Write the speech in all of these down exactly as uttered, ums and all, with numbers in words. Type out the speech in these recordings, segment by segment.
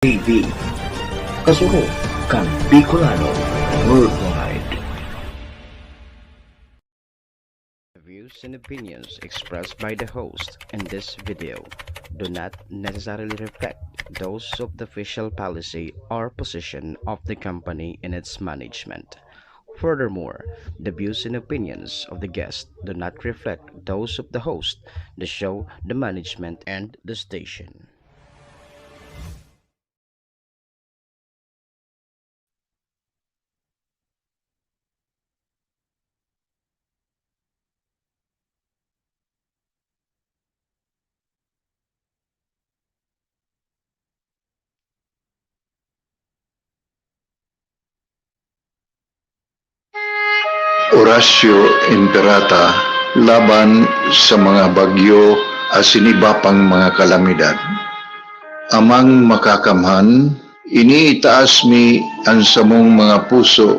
T V. Kasurog kan Bicolano Worldwide. The views and opinions expressed by the host in this video do not necessarily reflect those of the official policy or position of the company and its management. Furthermore, the views and opinions of the guest do not reflect those of the host, the show, the management, and the station. Horacio Imperata laban sa mga bagyo asin iba pang mga kalamidad. Amang Makakamhan, iniitaas mi an samong mga puso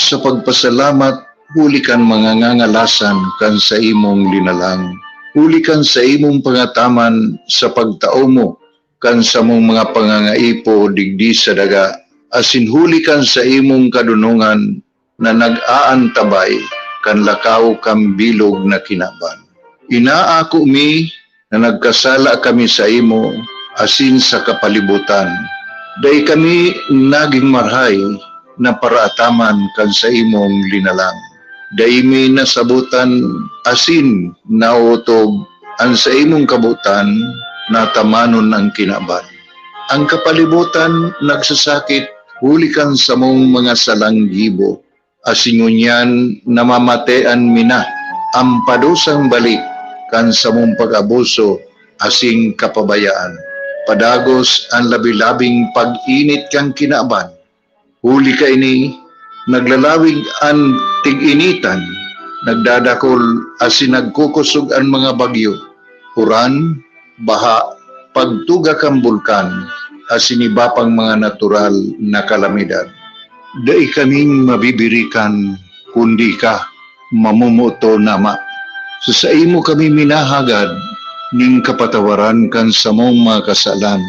sa pagpasalamat huli kan mga ngangalasan kan saimong linalang, huli kan saimong pangataman sa pagtao mo kan samong mga pangangaipo digdi sa daga, asin huli kan saimong kadonongan na nag-aantabay kan lakaw kan bilog na kinaban. Inaako mi na nagkasala kami saimo asin sa kapalibotan. Dai kami nagin marahay na paraataman kan saimong linalang. Dai mi nasabotan asin naotob an saimong kabotan na tamanon an kinaban. An kapalibotan nagsasakit huli kan samong mga salang gibo, asin ngunyan namamatean mi na an padusang balik kan samong pag-abuso asin kapabayaan. Padagos an labi-labing pag-init kan kinaban. Huli kaini, naglalawig an tig-initan, nagdadakol asin nagkukosog an mga bagyo, uran, baha, pagtuga kan bulkan, asin iba pang mga natural na kalamidad. Dai kaming mabibirikan, kundi ika, mamomoton, Ama. Sa saimo kami minahagad nin kapatawaran kan samong mga kasalan.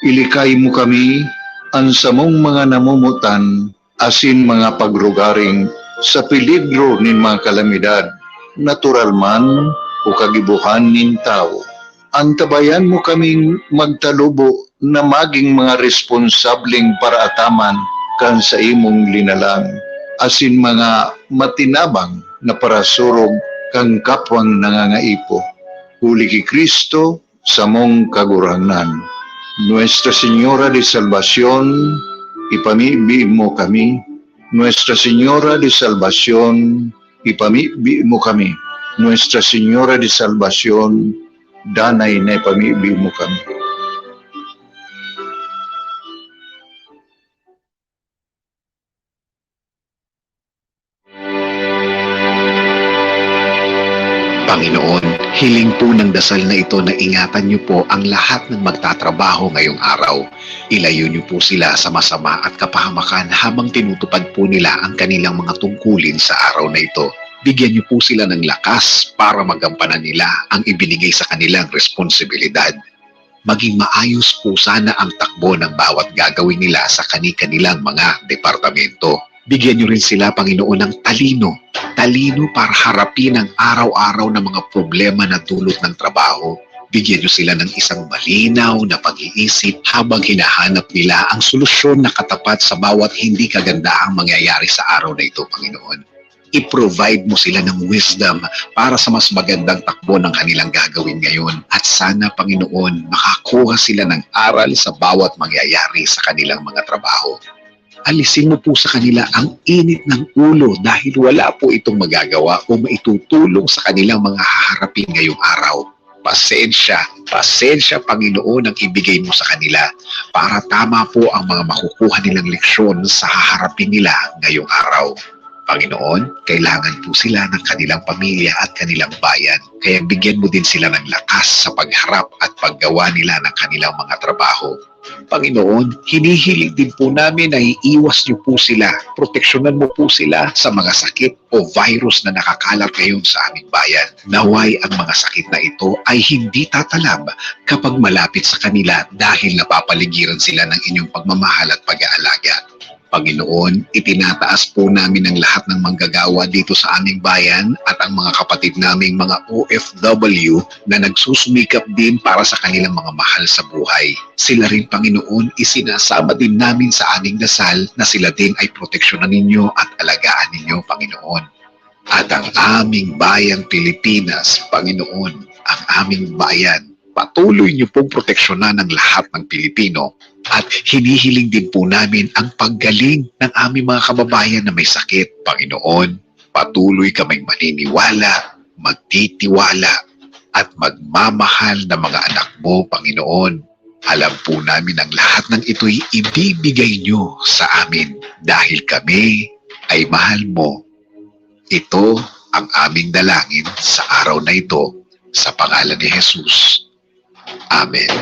Ilikay mo kami, an samong mga namomotan, asin mga pagrugaring sa peligro nin mga kalamidad, natural man o kagibohan nin tawo. Antabayan mo kaming magtalubo na magin mga responsableng paraataman kan saimong linalang, asin mga matinabang na parasurog kan kapwang nangangaipo. Huli ki Cristo, samong Kagurangnan. Nuestra Señora de Salvacion, ipamibi mo kami. Nuestra Señora de Salvacion, ipamibi mo kami. Nuestra Señora de Salvacion, danay na ipamibi mo kami. Panginoon, hiling po ng dasal na ito na ingatan niyo po ang lahat ng magtatrabaho ngayong araw. Ilayo niyo po sila sa masama at kapahamakan habang tinutupad po nila ang kanilang mga tungkulin sa araw na ito. Bigyan niyo po sila ng lakas para magampanan nila ang ibinigay sa kanilang responsibilidad. Maging maayos po sana ang takbo ng bawat gagawin nila sa kani-kanilang mga departamento. Bigyan niyo rin sila, Panginoon, ng talino. Talino para harapin ang araw-araw na mga problema na dulot ng trabaho. Bigyan niyo sila ng isang malinaw na pag-iisip habang hinahanap nila ang solusyon na katapat sa bawat hindi kagandahang mangyayari sa araw na ito, Panginoon. I-provide mo sila ng wisdom para sa mas magandang takbo ng kanilang gagawin ngayon. At sana, Panginoon, makakuha sila ng aral sa bawat mangyayari sa kanilang mga trabaho. Alisin mo po sa kanila ang init ng ulo dahil wala po itong magagawa o maitutulong sa kanilang mga haharapin ngayong araw. Pasensya, pasensya, Panginoon, ang ibigay mo sa kanila para tama po ang mga makukuha nilang leksyon sa haharapin nila ngayong araw. Panginoon, kailangan po sila ng kanilang pamilya at kanilang bayan. Kaya bigyan mo din sila ng lakas sa pagharap at paggawa nila ng kanilang mga trabaho. Panginoon, hinihiling din po namin na iiwas niyo po sila, proteksyonan mo po sila sa mga sakit o virus na nakakalat ngayon sa aming bayan. Naway ang mga sakit na ito ay hindi tatalab kapag malapit sa kanila dahil napapaligiran sila ng inyong pagmamahal at pag-aalaga. Panginoon, itinataas po namin ang lahat ng manggagawa dito sa aming bayan at ang mga kapatid naming mga O F W na nagsusumikap din para sa kanilang mga mahal sa buhay. Sila rin, Panginoon, isinasama din namin sa aming dasal na sila din ay proteksyonan ninyo at alagaan ninyo, Panginoon. At ang aming bayang Pilipinas, Panginoon, ang aming bayan, patuloy niyo pong proteksyonan ang lahat ng Pilipino. At hinihiling din po namin ang paggaling ng aming mga kababayan na may sakit, Panginoon. Patuloy kaming maniniwala, magtitiwala, at magmamahal na mga anak mo, Panginoon. Alam po namin ang lahat ng ito'y ibibigay niyo sa amin dahil kami ay mahal mo. Ito ang aming dalangin sa araw na ito, sa pangalan ni Jesus. Amen.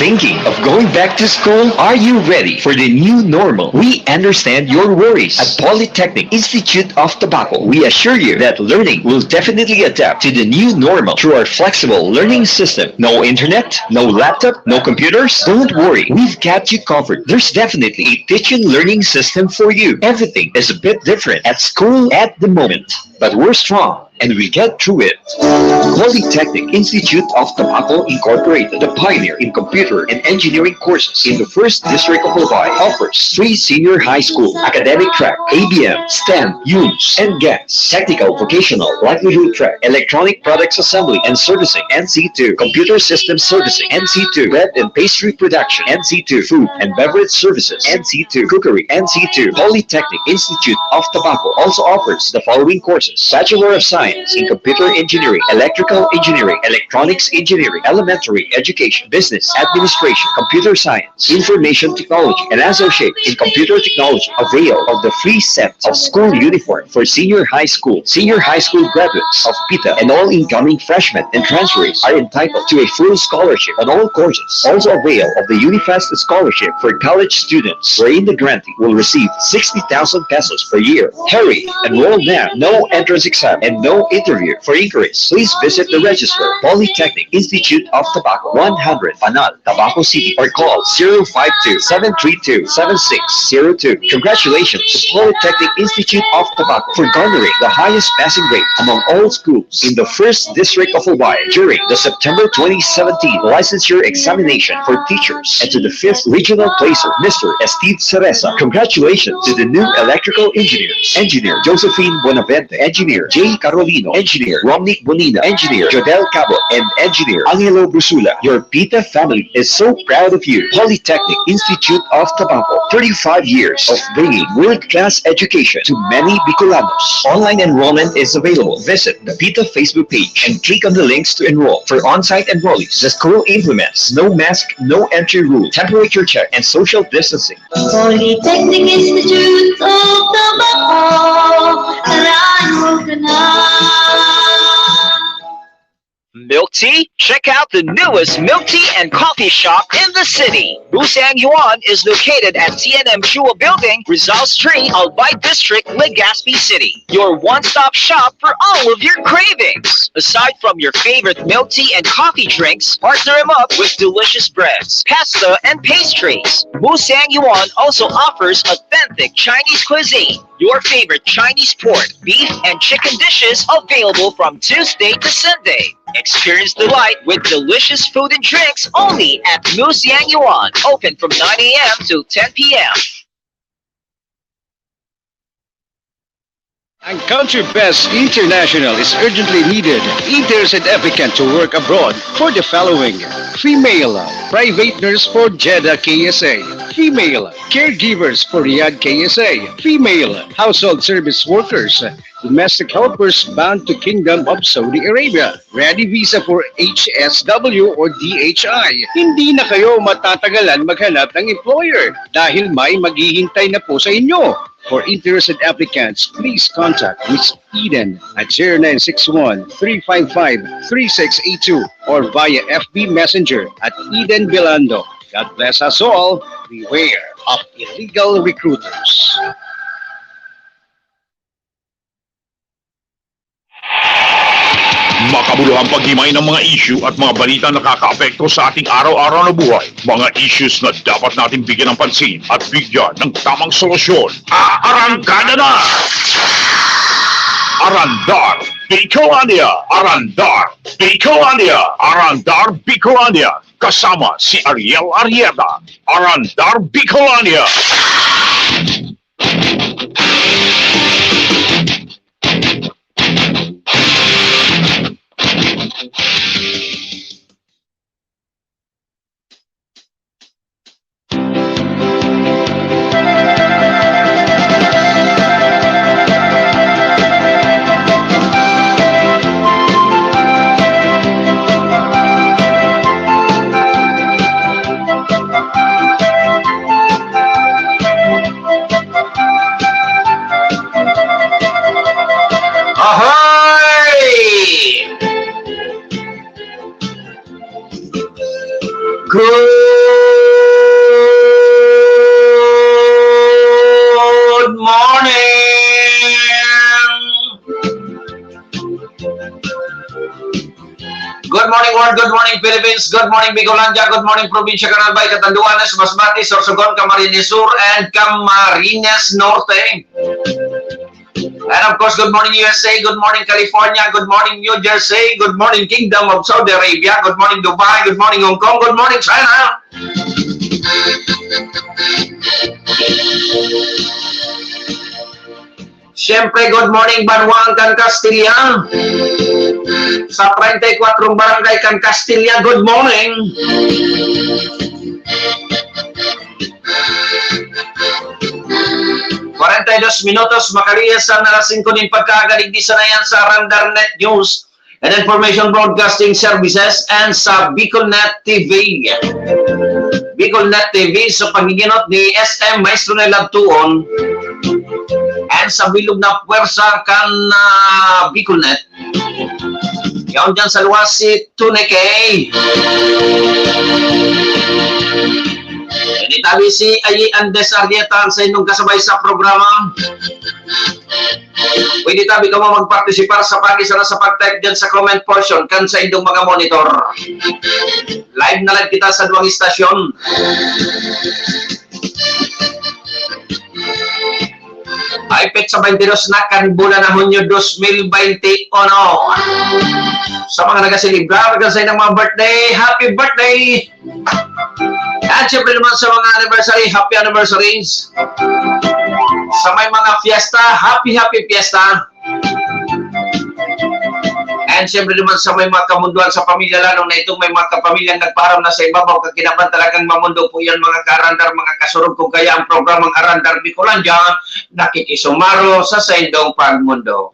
Thinking of going back to school? Are you ready for the new normal? We understand your worries. At Polytechnic Institute of Tabaco, we assure you that learning will definitely adapt to the new normal through our flexible learning system. No internet, no laptop, no computers? Don't worry, we've got you covered. There's definitely a teaching learning system for you. Everything is a bit different at school at the moment, but we're strong and we get through it. Polytechnic Institute of Tabaco Incorporated, the pioneer in computer and engineering courses in the first district of Albay, offers free senior high school, academic track, A B M, STEM, UMS, and GAMS, technical vocational livelihood track, electronic products assembly and servicing, N C two, computer system servicing, N C two, bread and pastry production, N C two, food and beverage services, N C two, cookery, N C two. Polytechnic Institute of Tabaco also offers the following courses: Bachelor of Science in Computer Engineering, Electrical Engineering, Electronics Engineering, Elementary Education, Business Administration, Computer Science, Information Technology, and Associate in Computer Technology. Avail of the free set of school uniform for senior high school, senior high school graduates of PITA, and all incoming freshmen and transferees are entitled to a full scholarship on all courses. Also avail of the Unifest Scholarship for college students, wherein the grantee will receive sixty thousand pesos per year. Hurry! Enroll now! No entrance exam and no interview. For inquiries, please visit the registrar, Polytechnic Institute of Tobacco, one hundred Panal, Tabaco City, or call zero five two, seven three two, seven six zero two. Congratulations to Polytechnic Institute of Tabaco for garnering the highest passing rate among all schools in the first district of Albay during the September twenty seventeen licensure examination for teachers, and to the fifth regional placer, Mister Steve Cereza. Congratulations to the new electrical engineers, Engineer Josephine Bonavente, Engineer Jay Carolino, Engineer Romnick Bonina, Engineer Jodel Cabo, and Engineer Angelo Brusula. Your PITA family is so proud of you. Polytechnic Institute of Tabaco, thirty-five years of bringing world-class education to many Bicolanos. Online enrollment is available. Visit the PITA Facebook page and click on the links to enroll. For on-site enrollees, the school implements no mask, no entry rule, temperature check, and social distancing. Polytechnic Institute of Tabaco, kalayo ka na. Milk tea? Check out the newest milk tea and coffee shop in the city. Musang Yuan is located at T N M Chua Building, Rizal Street, Albay District, Legazpi City. Your one-stop shop for all of your cravings. Aside from your favorite milk tea and coffee drinks, partner them up with delicious breads, pasta, and pastries. Musang Yuan also offers authentic Chinese cuisine. Your favorite Chinese pork, beef, and chicken dishes available from Tuesday to Sunday. Experience delight with delicious food and drinks only at Musang Yuan, open from nine a m to ten p m. Ang Country Best International is urgently needed interns and applicant to work abroad for the following: female, private nurse for Jeddah K S A; female, caregivers for Riyadh K S A; female, household service workers; Domestic helpers bound to Kingdom of Saudi Arabia. Ready visa for H S W or D H I. Hindi na kayo matatagalan maghanap ng employer dahil may maghihintay na po sa inyo. For interested applicants, please contact Miss Eden at zero nine six one, three five five, three six eight two or via F B Messenger at Eden Belando. God bless us all. Beware of illegal recruiters. Makabuluhang paghimay ng mga issue at mga balita na nakakaapekto sa ating araw-araw na buhay. Mga issues na dapat natin bigyan ng pansin at bigyan ng tamang solusyon. Aarangkada na! Arandar Bicolandia! Arandar Bicolandia! Arandar Bicolandia! Kasama si Ariel Arrieta. Arandar Bicolandia! Ahoy! Good morning! Good morning, world. Good morning, Philippines. Good morning, Bicolandia. Good morning, Probinsya kan Albay, Catanduanes, Masbate, Sorsogon, Camarines Sur, and Camarines Norte. And of course, good morning, U S A. Good morning, California. Good morning, New Jersey. Good morning, Kingdom of Saudi Arabia. Good morning, Dubai. Good morning, Hong Kong. Good morning, China. Siyempre, good morning, banwaan kan Castilla. Sa treinta y cuatro barangay kan Castilla, good morning. Kwarenta y dos minutos, makalihis an alas singko nin pagkaaga, digdi sa nayan sa Arandar Net News and Information Broadcasting Services and sa Bicolnet T V. Bicolnet T V sa paggiginot ni S M Maestro Nel Abtuon and sa bilog na pwersa kan, ah, Bicolnet. Yaon dyan sa luwas si Tune K. Ini tabi si Ayi Andes Arrieta, sa inyong kasabay sa programa. Pwede tabi kamo magpartisipar sa pagi sana sa pag-type dyan sa comment portion kan sa indong mga monitor. Live na live kita sa duwang istasyon. Ay, petsa twenty-dos na kan bulan na Hunyo dos mil twenty-uno. Sa mga nagaselebrar kan sa ilang mga birthday, happy birthday! At syempre naman sa mga anniversary, happy anniversaries! Sa may mga fiesta, happy, happy fiesta! And siyempre naman sa may mga kamundoan sa pamilya, lalong na itong may mga kapamilyang nagpaaram na sa ibabaw, kaginaban talagang mamundo po yan, mga kaarandar, mga kasurog, kung kaya ang programang Arandar Bicolandia, nakikisumaro sa saindong pagmundo.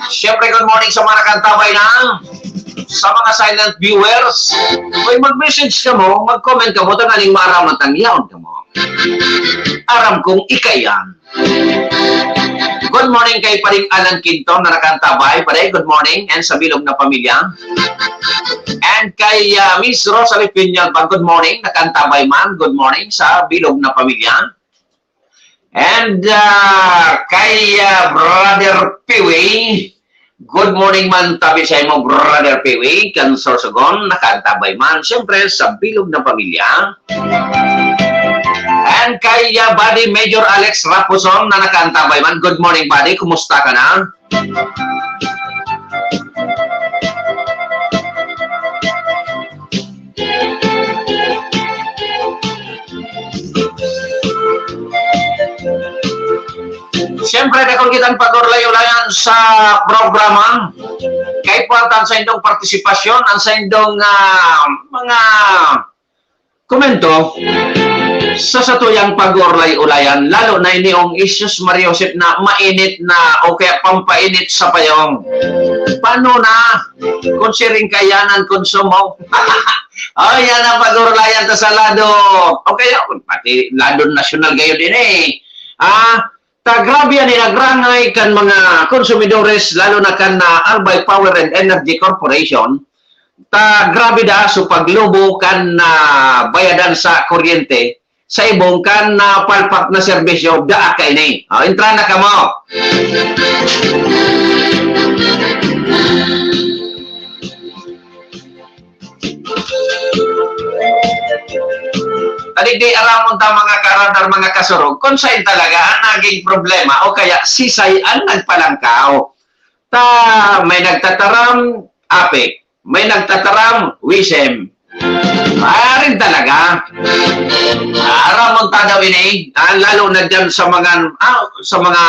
Siyempre, good morning sa mga nakantabay na, sa mga silent viewers. Kung mag-message kamo, mag-comment kamo, tanganing maaraman tang yaon kamo. Aram kong ika yan. Good morning kay Paring Alan Quinto na nakantabay. Pare, good morning. And sa bilog na pamilya. And kay, ah, Miss Rosalie Piñalban, good morning. Nakantabay man, good morning sa bilog na pamilya. And, ah, kay, ah, Brother Piwi, good morning man tabi sa imo, Brother Piwi, kan Sorsogon, nakaantabay man, siyempre, sa bilog na pamilya. And kay, ah, Buddy Major Alex Raposon na nakaantabay man, good morning, Buddy, kumusta ka na? Siyempre, dakul kitang pag-orlay-ulayan sa programa. Kaipuhan ta an saindong partisipasyon, an saindong, ah, mga Komento, sa satuyang pag-urlay-ulayan, lalo na ini ang issues, Mario Joseph, na mainit na o kaya pampainit sa payong. Paano na? Kung siring kaya ng konsumo. Oh, yan ang pag-urlayan ta sa lado. O kaya, pati lado nasyonal gayon din eh. Ah, ta grabe yan, inagrangay kan mga konsumidores, lalo na kan ah, Albay Power and Energy Corporation. Ta grabe da so paglubo kan ah, bayadan sa kuryente, sa ibong kan ah, palpak na serbisyo, daa kaini. O, entra na kamo. Tadigdi aramon ta, mga karadar, mga kasurog, kung saan talaga ang naging problema o kaya sisay ang nagpalangkaw. Ta, may nagtataram, APEC. May nagtataram, WISM. Arin talaga. Aramon ta daw ini, ah, lalo na dyan sa mga, ah, sa mga,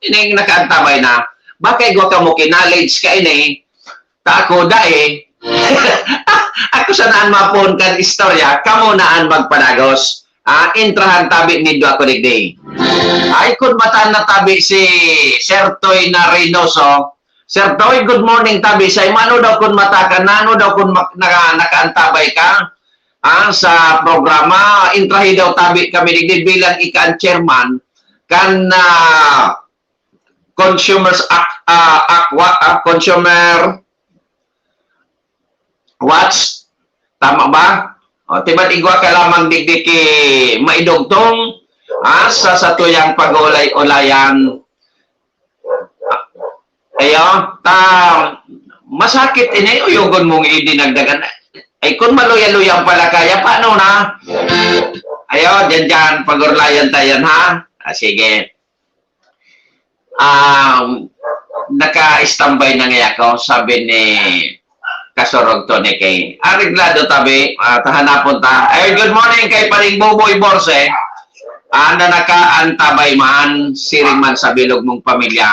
ining nakaantabay na, baka igwa ka mo knowledge ka ini, ta ako dai. Ako sana an mapon kan istorya, kamo na an magpadagos. Ah, entrahan tabi nindo ako digdi. Ay, kun mata na tabi si Sir Toy na Reynoso. Sir Toy, good morning tabi. Sa imano daw kun mata ka, nano daw kun mak-, naka-, nakaantabay ka? Ah, sa programa, entrahi daw tabi kami digdi bilang ika an chairman kan ah, Consumers Act, ah, Act wa-, ah, Consumer Watch. Tama ba? O, tiba't igwa ka lamang digdi ki maidugtong, ah, sa satuyang pag-ulay-ulayan. Ayo, ta, masakit ini, uyogon mong idinagdagan. Ay, kung maluya-luya ang palakaya, paano na? Ayo, dyan, dyan, pag-urlayan ta yan, ha? Ah, sige. Um, naka-standby na nga ako, sabi ni Kasurog Tony K. Areglado tabi, ah, tahanapon ta. Ay, good morning kay Paring Buboy Borse. Ah, na nakaantabay man, siring man sa bilog mong pamilya.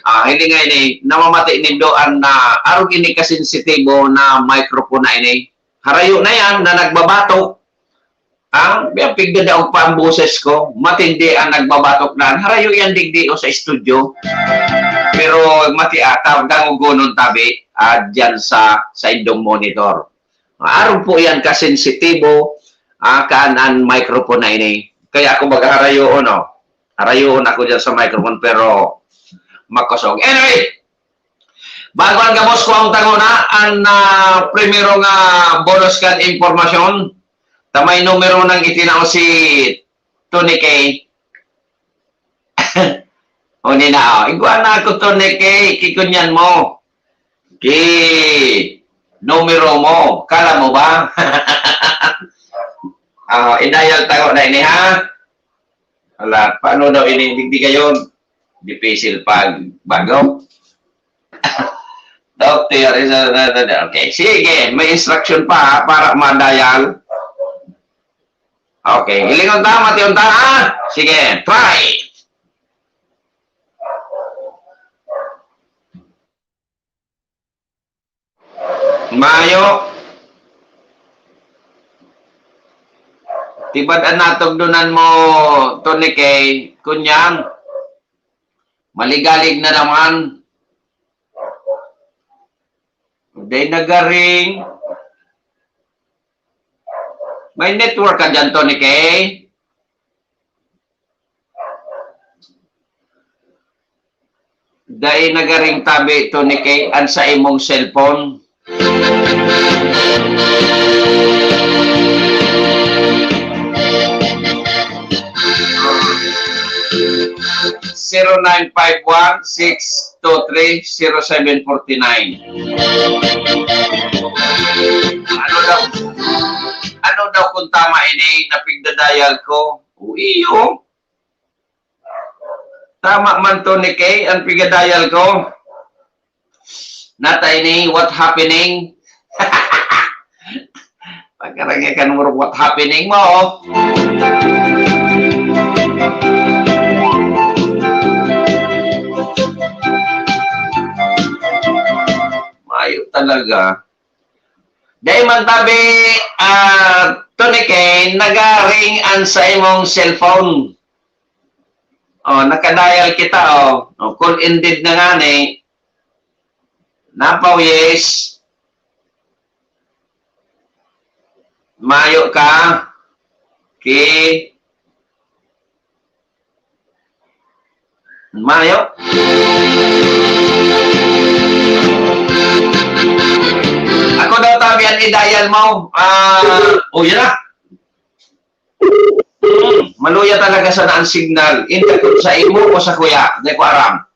Ah, hindi nga ini, namamati nindo an na arog ini kasensitibo na microphone na ini. Harayo na yan na nagbabatok. Ah, biya pigdadaog pa ang boses ko. Matindi ang nagbabatok na. Harayo yan digdi o sa estudyo. Pero mati ata, dangogonon tabi, ah, dyan sa, sa indong monitor. Arog po yan kasensitibo, ah, kaan an microphone na ini. Kaya ako magharayoon, no? Harayoon ako dyan sa microphone, pero makosog. Anyway, bago ang gabos ko ang tanguna, ang ah, primero nga bonus kan impormasyon, ta may numero nang itinao si Tony K. O ni na, oh. Igwa na ako, Tony K. Kikunyan mo. Ki numero mo. Kala mo ba? Ah, i-dial tayo na ini, ha? Wala. Paano daw ini? Digdi gayon. Dipisil pag bago. Doctor, isa, na, na, na. Okay, sige. May instruction pa, ha, para ma-dial. Okay, hilingon ta, mation ta, ha? Sige, try. Mayo. Tibad an natugdonan mo, Tony K, kunyang maligalig na naman. Dai nagaring. May network ka dyan, Tony K? Dai nagaring tabi, Tony K, an sa imong cellphone. Zero nine five one, six two three, zero seven forty nine. Ano daw? Ano daw kung tama ini na pigda-dial ko? O, iyo. Tama man to ni Kay, ang piga-dial ko. Natay ni, what happening? Pagkarangay ka numero, what happening mo? Mayo talaga. Dai man tabi, ah, Tony Kay, nagaring an sa imong cellphone. Oh, nakadial kita, oh. Oh, call ended na nga ni. Napaw, yes. Mayo ka. Ki. Mayo. Ako daw, tabi, an i-dial mo. Ah, oh, yan na. Hmm, maluya talaga sana ang signal. Inda kung sa imo o sa kuya, di ko aram.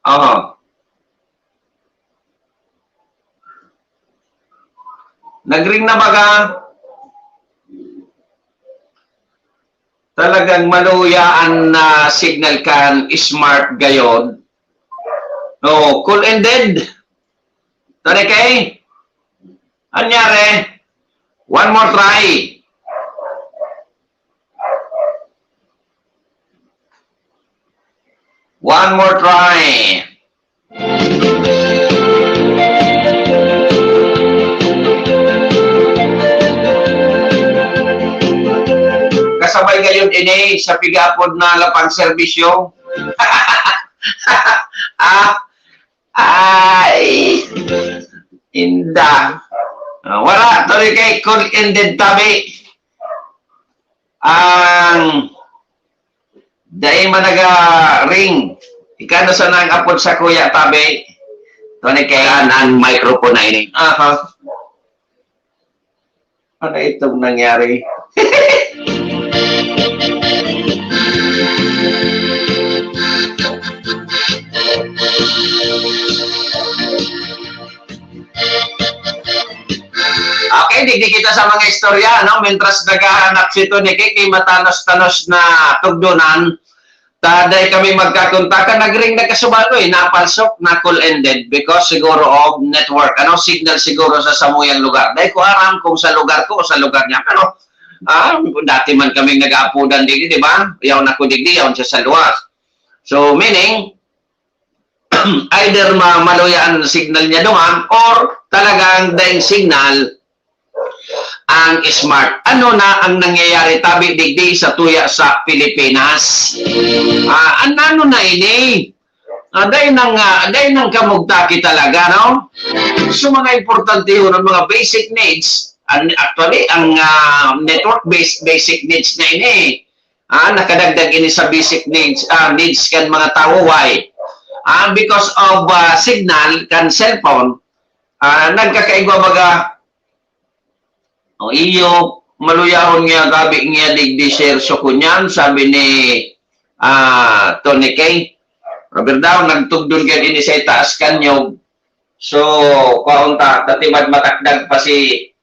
Oho. Nagring na baga? Talagang maluya an, ah, signal kan Smart gayod. Oh, call ended. Tony Kay? Anyari? One more try. One more try. Kasabay gayod ini sa pigapod na lapang serbisyo. Ah, ay, inda. Ah, wala, Tony Kay, call ended, tabi. Ang dai man naga-ring. Ika na sana ang apod sa kuya, tabi. Tony Kay. Saan ang microphone na ini? Aha. Ano itong nangyari? Okay, digdi kita sa mga istorya, no? Mientras naghahanap si Tony Kay, kay matanos-tanos na tugdonan, ta dai kami magkakontakan, nagring na kasubaloy, napalsok, na call ended because siguro of network, ano, signal siguro sa samuyang lugar. Dai ko aram kung sa lugar ko o sa lugar niya, pero, ah, dati man kaming nag-aapodan digdi, di ba? Yaon ako digdi, yaon siya sa luwas. So, meaning, either ma-, maluya an signal niya duman or talagang daing signal ang Smart. Ano na ang nangyayari tabi digdi sa tuya sa Pilipinas? Ah, an-, ano na ini? Ah, dai nang, ah, dai nang kamugtaki talaga, no? So, mga importante yun, ang mga basic needs, an-, actually, ang, ah, network-based basic needs na ini, ah, nakadagdag ini sa basic needs, ah, needs kan mga tawo. Why? Ah, because of, ah, signal kan cellphone, ah, nagkakaigwa baga, o iyo, maluyahon nga gabi nga digdi, sir, so kunyan, sabi ni, ah, Tony Kay. Robert daw, nagtugdon ka din sa itaas kanyog. So, kaunta, tatibad matakdag pa si,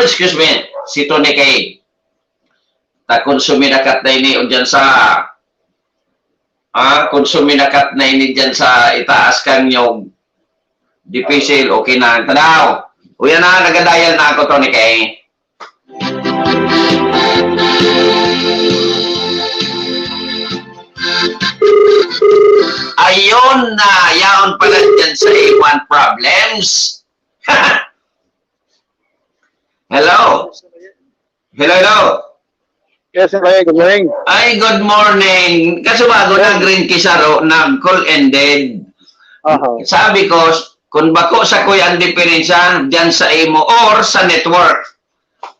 excuse me, si Tony Kay. Ta konsumi na kat na ini o dyan sa, ah, konsumi na kat na ini dyan sa itaas kan nyog. Dipisil, okay na. Tanaw. Uya na, nagadayal na ako, Tony Kay. Ayun na, yaon pala dyan sa iwan problems. Hello? Hello, hello. Yes, sir. Good morning. Ay, good morning. Kaso bago, yes, nag-ring kisaro, nag-call ended. Aha. Sabi ko, kung bako sa kuya ang diferensya, dyan sa imo or sa network?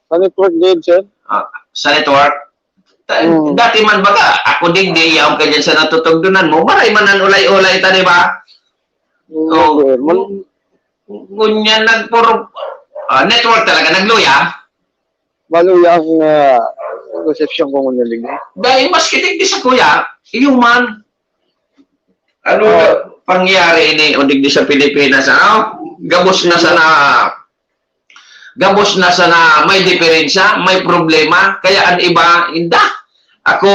Sa network din, sir. Ah, sa network? Ta-, mm, dati man baga, ako din, di yaon ka dyan sa natutugdunan mo. Maray man ang ulay-ulay ta, di ba? Mm, so, sir. Mal- ngunyan nagpuro, ah, network talaga, nagluya. Maluya ang, ah, resepsyon ko ngunyan digdi. Dahil maski digdi sa kuya, iyo man. Ano, oh, pangyayari ini o digdi sa Pilipinas, ano? Gabos na sana, gabos na sana may diferensya, may problema. Kaya ang iba, inda. Ako,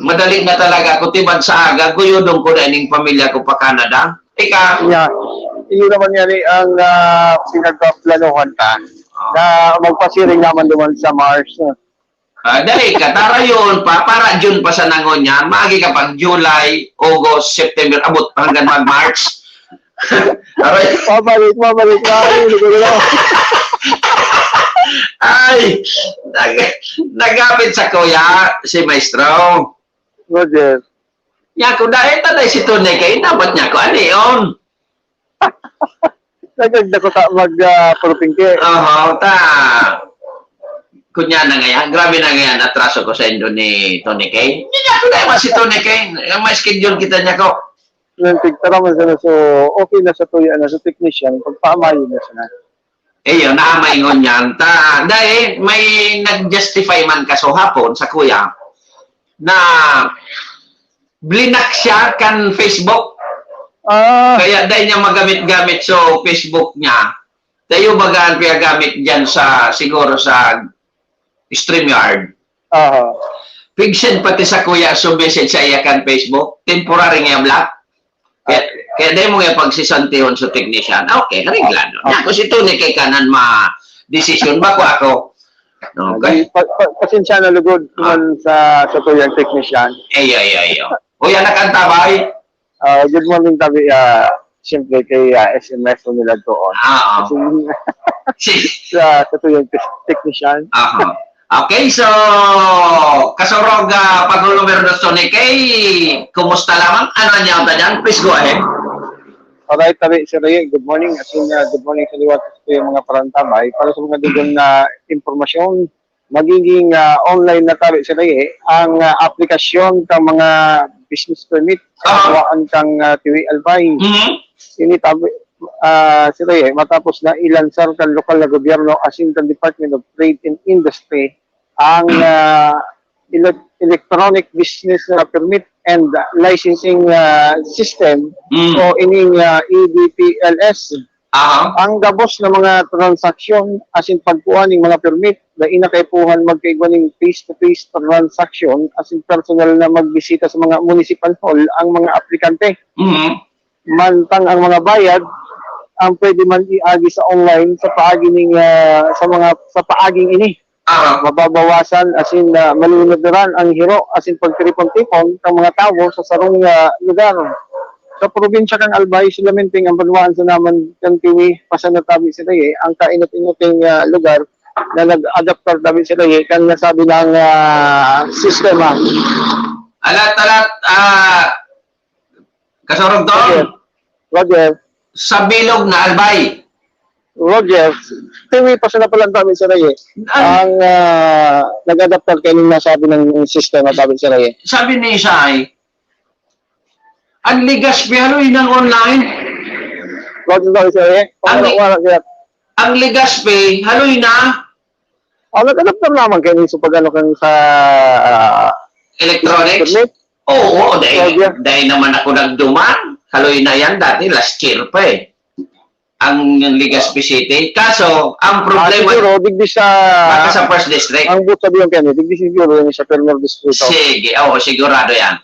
madali na talaga ako, tibad sa aga, guyodon ko na ining pamilya ko pa Canada. Ika? Nya, iyo naman yan eh, ang, ah, pinagpaplanuhan ta, oh, na magpasiring naman duman sa Mars. Ah, dai, katarayon pa, para June pa sa nangon niya, magi ka pag July, August, September, abot hanggang mag-March. Aray. Pabalik, pabalik, pabalik, pabalik. Ay, nag-, nagamit sa kuya si Maestro. Roger. Niya ko, dahil tatay si Tony kay dapat niya ko, ano yun? Nagagda ko sa mag, ah, purpingki. Oho, ta. Kunya na ngayon, grabe na ngayon, atraso ko sa indo ni Tony Kay. Hindi niya ko na si Tony Kay. Ang may schedule kita niya ko. Yung tigtara man sana, so, okay na sa tuya na sa technician, pagpaamayon na sana. Iyo, naamayon niyan. Ta, dahil may nag-justify man kaso hapon sa kuya na blinak siya kan Facebook. Ah. Kaya dahil niya magamit-gamit so Facebook niya, tayo bagaan kaya gamit dyan sa, siguro sa StreamYard. Aha. Pigsen pati sa kuya so message sa iya kan Facebook, temporary nga block. Kaya, kaya dahil mo nga pagsisantihon sa technician, okay, reglado. Okay. Ako si Tony kay kanan ma decision ba ko ako? Okay. Pa, pa, pasensya na lugod man sa, sa tuyang technician. Ay, ay, ay, ay. Uy, anak ang tabay. Ah, good morning, tabi. Ah, siyempre, kay, ah, S M S o nila doon. Ah, oo. Kasi, sa, sa tuyang te-, technician. Aha. Okay, so, Kasurog, ah, Pangulo Mero Dosone, kay, kumusta lamang? Ano ang yaon ta dyan? Please go ahead. Alright, tabi, Sir Ray. Good morning. As in, ah, good morning sa liwat sa tuyang mga parantabay. Para sa mga dugang na impormasyon, magiging, ah, online na tabi sila, eh, ang, ah, aplikasyon kan mga business permit sa Ah. kawaan kang, ah, Tiwi Albay. Mhm. Ini tabi, ah, sila, eh, matapos na ilansar kan lokal na gobyerno asin kan Department of Trade and Industry ang, ah, ele-, electronic business, ah, permit and licensing, ah, system Mm. o ining, ah, E D P L S. Aha. Ang gabos na mga transaksyon asin pagkuha ning mga permit, dai na kaipuhan magkaigwa ning face-to-face transaksyon asin personal na magbisita sa mga municipal hall ang mga aplikante. Mhm. Mantang ang mga bayad, ang pwede man iagi sa online sa paagi ning, ah, sa mga, sa paaging ini. Ah. Mababawasan asin, ah, malulunuran ang hiro asin pagtiripon-tipon kan mga tawo sa sarong, ah, lugar. Sa probinsya kan Albay, solamente ang banwaan sa naman kan Tiwi, pasan na tabi sila, eh, ang kainot-inoting, ah, lugar na nag-adaptar tabi sila, eh, kan nasabi ng, ah, sistema. Alat, alat, ah, Kasurog to? Roger. Roger. Sa bilog na Albay. Roger. Tiwi pa sila palang tabi sa Reye. Ay. Ang, ah, nag-adaptar kayo nung nasabi ng sistema tabi sa Reye. Sabi ni Isay, ang Legazpi haloy nang online. Roger, tabi sa Reye. Ang Wala, Li-, wala, sir. Ang Legazpi haloy na. Oh, nag-adaptar naman kayo sa pag-ano kan sa, ah, Electronics? Internet? Oo, dahil, Roger. Dahil naman ako nagduman. Haloy na yan dati, last year pa eh. Ang, ang Legazpi City. Kaso, ang Ah, problema, siguro, digdi sa baka sa first district. Ang boot sabihin kayo, digdi siguro yung sa Primero Distrito. Sige, oo, sigurado yan.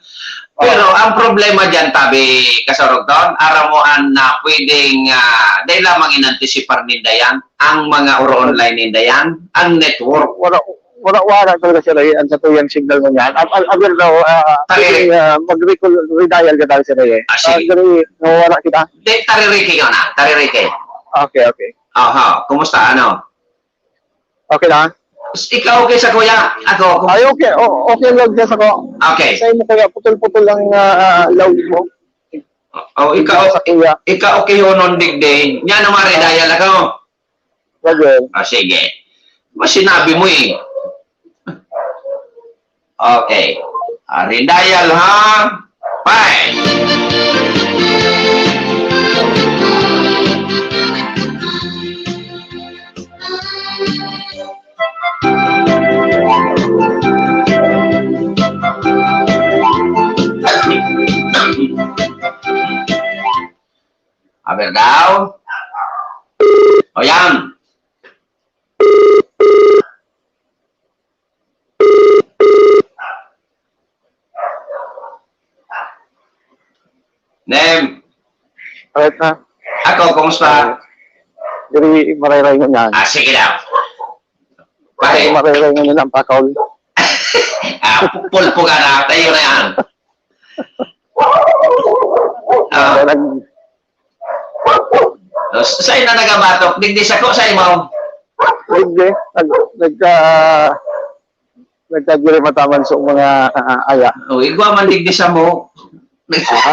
Oo. Pero ang problema dyan, tabi, Kasurugton, aram mo an na pwedeng, ah, dahil lamang inantisipar ninda yan, ang mga oro online ninda yan, ang network. Wala, wala, wala talaga sila, eh, ang sa tuyang signal mo niyan. Ab-, ab-, abir daw, ah, Tali. Pwedeng, ah, mag-recall, redial ka tayo sila, eh. Ah, sige. Ah, dali, nawawala kita. Di, taririki ka na, taririki. Okay, okay. Aha, kumusta, ano? Okay na? Ikaw okay sa kuya? Ako, kung Ay, okay. O-, okay lang siya sa ko. Okay. Sa imo, kuya, putol-putol ang, ah, ah, loud mo. Oh, ikaw, Sa kuya. Ikaw okay ho nun, digdi. Nya naman, redial ako. Roger. Ah, sige. Mas sinabi mo eh. Okay. Ah, redial, ha? Fine. Aber daw. O yan. Nem. Alright na. Ako, kumusta? Diri, marayray mo niyan. Ah, sige daw. Pare. Marayray mo niyan ang pakol. Ah, pulpo ka na. Tayo na yan. Ah. Parang Oh, s-, sa'yo na nagabatok. Digdi sako, sa'yo mo. Hindi. Nag, nagka, nagkagiri mataman sa mga ah, aya. O, igwa man digdi sa mo. Aha.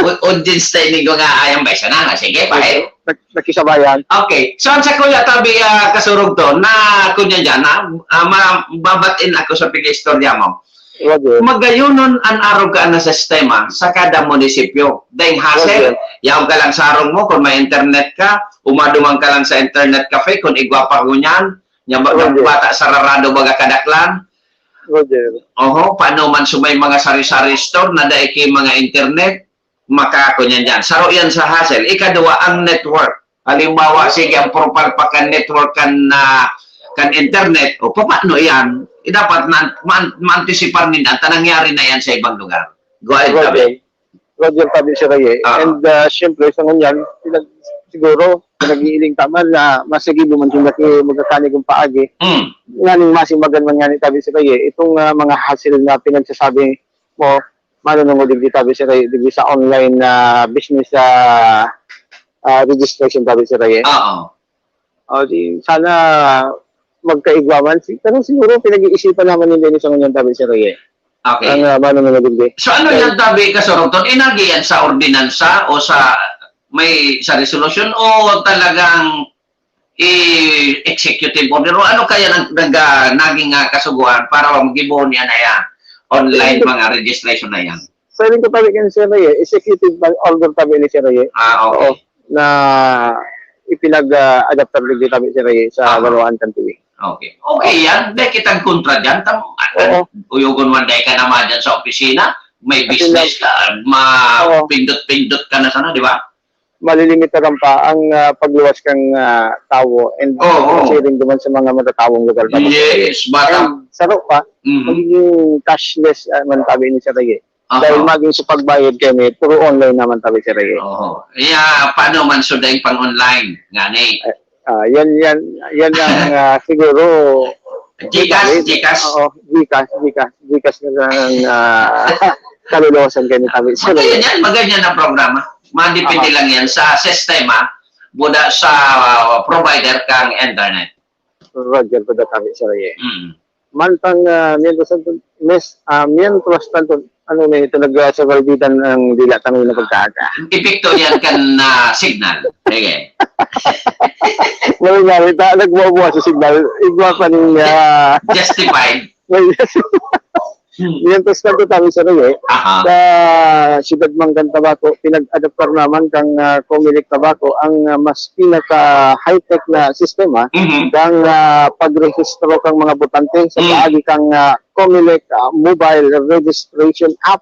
O, audience tayo ni mga ayang bay sana. Sige, pare. Nag, nakisabayan. Okay. So, ang sa kuya, tabi, ah, kasurog to, na, kunya dyan, na, ah, ma, babatin ako sa pag-istorya mo. Roger. Magayonon an arog ka na sistema sa kada munisipyo. Dahil hassle, Roger. Yaw ka lang sa arog mo kung may internet ka, umaduman ka lang sa internet cafe kung igwa pa ngunyan, nya ba- Roger. Bata sararado baga kadaklan. Roger. Oho, paano man sumay mga sari-sari store na dai ki mga internet, makako niyan dyan. Saro yan sa hassle. Ikaduwa, ang network. Halimbawa, sige, ang propal pa kan network kan, ah, kan internet, o paano yan? Eh, dapat na, man, maantisipar ninda. Ta nangyari na yan sa ibang lugar. Go ahead, Roger. Tabi. Roger Tabi Siraye. Ah. And uh, siyempre, sa ngunyan, pinag, siguro, pinag-iiling taman na masigi mo man sila ki magkakanig ang paagi. Mm. Nganing masimagan man nga ni Tabi Siraye, itong ah, mga hassle na pinagsasabi mo, manunungod digdi Tabi Siraye, digdi sa online na business ah, ah, registration Tabi Siraye. Oo. O, di, sana magkaigwa man. Si, pero siguro pinag-iisipan naman nila ni sa ngunyan Tabi Siraye. Okay. Ang uh, manunungod digdi. So ano yan, Tabi, kasurugton? Inagi yan sa ordinansa o sa may sa resolusyon o talagang i-executive order? O ano kaya nag, nag, ah, naging ah, kasuguan para magibo niya na yan? Online mga registration na yan. Sa rin ko Tabi kan Siraye, executive order Tabi ni Siraye. Ah, okay. Oo. Na ipinag-adaptar digdi Tabi Siraye sa Ah. Banwaan kan Tiwi. Okay. Okay yan. Dahil kitang kontra dyan. Tam, Oo. Uyugon man dahil ka naman dyan sa opisina. May Kasi business ka. Oo. Mapindot-pindot ka na sana, di ba? Malilimitaran pa ang ah, pagluwas kang ah, tawo and Oo. sharing naman sa mga matatawong lugar. Tabi. Yes, bata. And saro pa, Mhm. magiging cashless ah, man Tabi ni Siraye. Aha. Dahil maging sa pagbayad kami, puro online naman Tabi Siraye. Oo. Iya, paano man so dahil pang online? Ngani. Ah, yan, yan, yan ang ah, siguro Gcash, Gcash. Oo, Gcash, Gcash, Gcash na lang ah, kaluluwasan kami Tabi Magayon Siraye. yan, magayon na programa. Madepende Aha. lang yan sa sistema, buda sa uh, provider kang internet. Roger ko Tabi Siraye. Mm. Mantang ah, mientras tanto, mes, ah, mientras tanto, ano na ito, nagsasalbitan ng dila kami na pagkaaga. Epekto yan kan ah, signal. Sige. Wala nga, rin, ta, nagbubuha sa signal. Igwa pa niya. Justified. Mientras tanto, Tabi Siraye, Aha. sa siyudad man kan Tabaco, pinag-adaptar naman kang ah, Comelec Tabaco ang ah, mas pinaka high-tech na sistema Mhm. kang ah, pagrehistro kang mga botante sa Mm. paagi kang ah, Comelec ah, mobile registration app.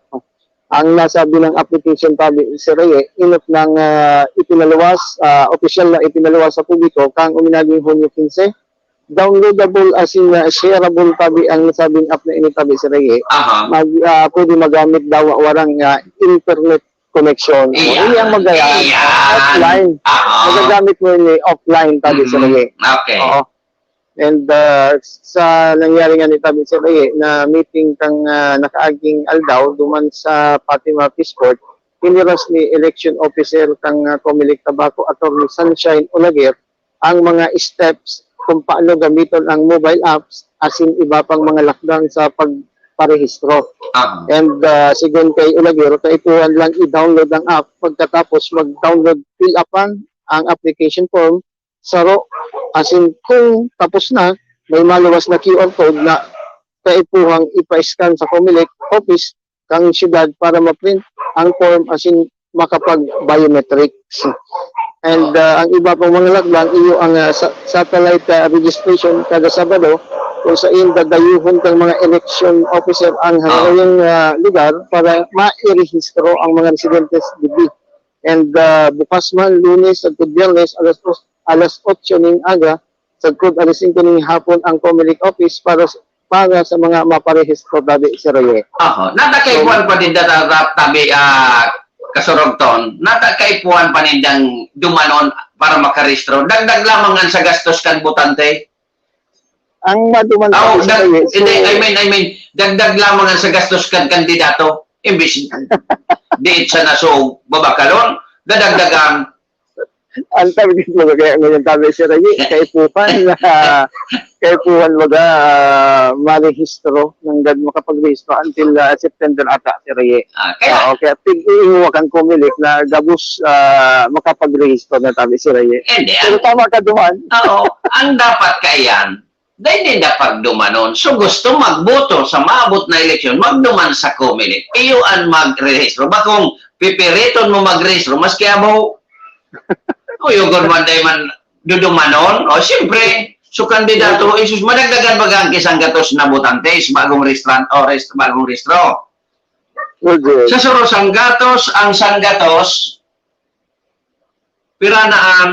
Ang nasabi ng application Tabi Siraye, inot ng ah, ipinaluwas, ah, opisyal na ipinaluwas sa publiko kang uminaging Hunyo quince. Downloadable as in ah, shareable Tabi ang nasabing app na ini Tabi Siraye. Aha. Mag, ah, pwede magamit daw warang ah, internet connection. Iyan. Iyan ang magaya. Iyan. Offline. Aha. Magagamit mo ini offline Tabi Mhm. Siraye. Okay. Oo. And uh, sa nangyari nga ni Tabi Siraye na meeting kang uh, nakaaging aldaw duman sa Fatima Fish Court, hiniras ni election officer kang uh, Comelec Tabaco, Attorney Sunshine Olaguer, ang mga steps kung paano gamiton ang mobile apps asin iba pang mga lakdang sa pagparehistro. Aha. And uh, sigon kay Olaguer, kaipuhan lang i-download ang app, pagkatapos mag-download, fill up ang, ang application form, saro, asin kung tapos na, may maluwas na Q R code na kaipuhang ipa-scan sa Comelec office kang syudad para ma-print ang form asin makapag-biometrics. And uh, ang iba pang mga lakdang, iyo ang uh, sa- satellite uh, registration kada Sabado kung sain dadayuhon kang mga election officer ang hangayong uh, lugar para mairehistro ang mga residentes digdi. And uh, bukas man, Lunes at Biyernes, alas, alas otso ning aga, sagkod alas singko ning hapon ang Comelec office para para sa mga maparehistro Tabi Siraye. Aha. Nata kaipuhan pa din data tabi ah, kasurugton. Nata kaipuhan pa nindang dumanon para makarehistro. Dagdag lamang ang sa gastos kan botante. Ang maduman Oh, sa dag, Siraye, so, hindi, I mean, I mean, dagdag lamang ang sa gastos kan kandidato. Imbis diit sa naso babakalon, dadagdagan. Ang tabi dito, kaya ngayon tabi, Sir Raye, kaipuhan na, kaipuhan baga, ah, marehistro, nanggad makapagrehistro until, ah, September ata, Sir Raye. Ah, kaya, Oo, kaya tig-iiwakan ko, Milik, na gabos, ah, makapagrehistro na tabi, Sir Raye. Hindi, Pero ang, tama ka duman. Oo, ang dapat kaiyan, dahil hindi pagdumanon. So gusto magboto sa maabot na eleksyon, magduman sa Comelec. Iyo an magrehistro. Bakong pipiriton mo magrehistro, maski abo, kuyugon mo, anday man dudumanon. O siyempre, so kandidato, isus, madagdagan baga ang kisang gatos na botante sa bagong restaurant o rest, bagong restro. Roger. Sa suro sanggatos, ang sanggatos, pira na ang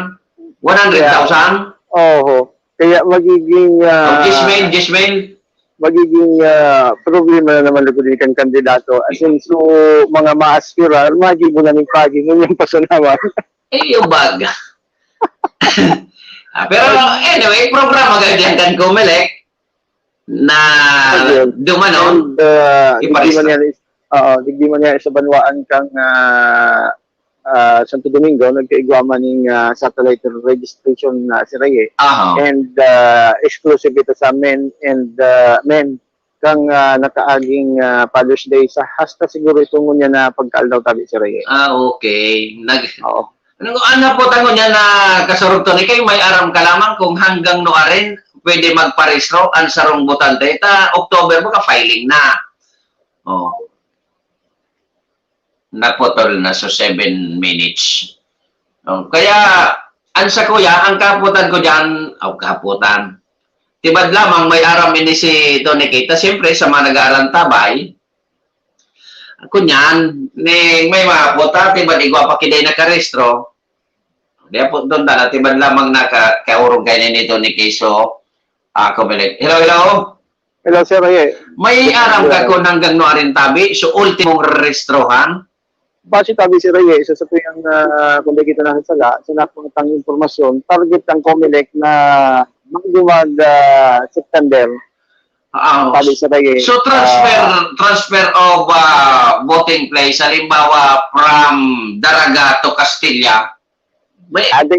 one hundred thousand? Oho. Kaya magiging, ah, Oh, Gismail, Gismail. magiging, ah, problema na naman lugod kan kandidato. As in, so, mga ma-aspirar, magibo na ning pagi, ngunyan pa sa naman. Eh, yung bag. Ah, pero anyway, programa ka dyan kan Comelec na Ayun. dumanon. And, uh, digdi Iparista. man yan is, oo, digdi man yan sa banwaan kang, ah, ah, Santo Domingo, nagkaigwa man ning, ah, satellite registration na si Raye. Aha. And, ah, exclusive ito sa men and, ah, men kang, ah, nakaaging, ah, Father's Day sa hasta siguro ito ngunyan na pagkaaldaw tabi si Raye. Ah, okay. Nag Oo. Ano, ano po tango niya na kasurog to ni kay may aram ka lamang kung hanggang no aren pwede magparehistro ang sarong botante. Ta October mo ka filing na. Oh. Naputol na so seven minutes. Oh, kaya ang sa kuya, ang kaputan ko diyan, oh, kaputan. Tibad lamang may aram ini si Tony Kita, siyempre sa mga nag-aarantabay, Kunyan, ni may mga puta, tibad igwa pa kiday nakarehistro. Di po doon na, tibad lamang na ka, kaurog kayo nito ni Kiso, ah, Comelec. Hello, hello? Hello, Sir Raye. May aram ka kung hanggang no arin tabi, so ultimong rehistrohan? Base tabi si Raye, sa satuyang, ah, kung di kita nakasala, sa napungatang impormasyon, target ng Comelec na bago mag, ah, September, Ah, tabi si Raye. So transfer ah, transfer of uh, voting place, halimbawa from Daraga to Castilla, may ah, di,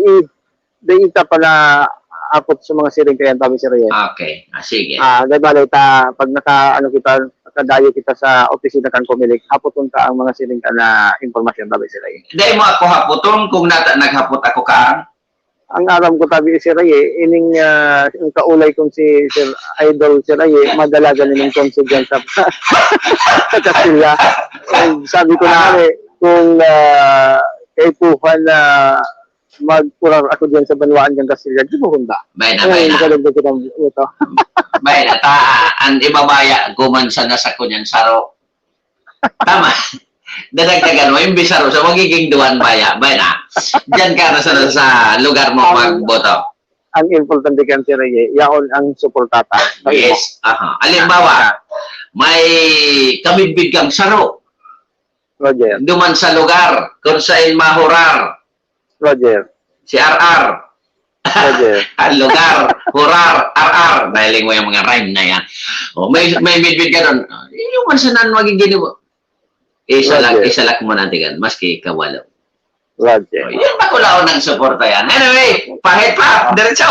di ita pa na apot sa mga siring kaya tabi si Raye. Okay, ah, sige. Ah, di bale, ta, pag naka, ano kita, nakadayo kita sa opisina kan Comelec, hapoton ta ang mga siring ka na impormasyon, tabi si Raye. Dahil mo ako haputon kung nata naghapot ako ka. Ang aram ko tabi si Raye, ining ah, ang kaulay kong si Sir Idol si Raye, madalagan ining konsul dyan sa, sa Castilla. And sabi ko na nga eh, kung uh, kaipuhan na magkurar ako dyan sa banwaan ng Castilla, di mo hunda. Bay na, Ay, bay na. Nakadagdag ko ng ito. Bay na, ta, ang ibabaya, guman sa nasa kunyan saro. Tama. Dadagdagan mo, yung bisaro sa magiging duwan baya. Bay na. Diyan ka na sa, sa lugar mo Ang- magboto. Ang importante kan si Raye, yaon ang suportata. Yes. Aha. Halimbawa, may kamidbid kang saro. Roger, Duman sa lugar kung saan mahurar Roger, si R R. Roger. Ang lugar, hurar, R R. Dahil mo yung mga rhyme na yan. O, may, may midbid ka doon. Yung man sa nan magiging mo. Isa lang, Roger. Isa lang mo natin yan. Maski kawalo. Roger. Yan pa kulaon ng suporta yan. Anyway, pahit pa. Diretso.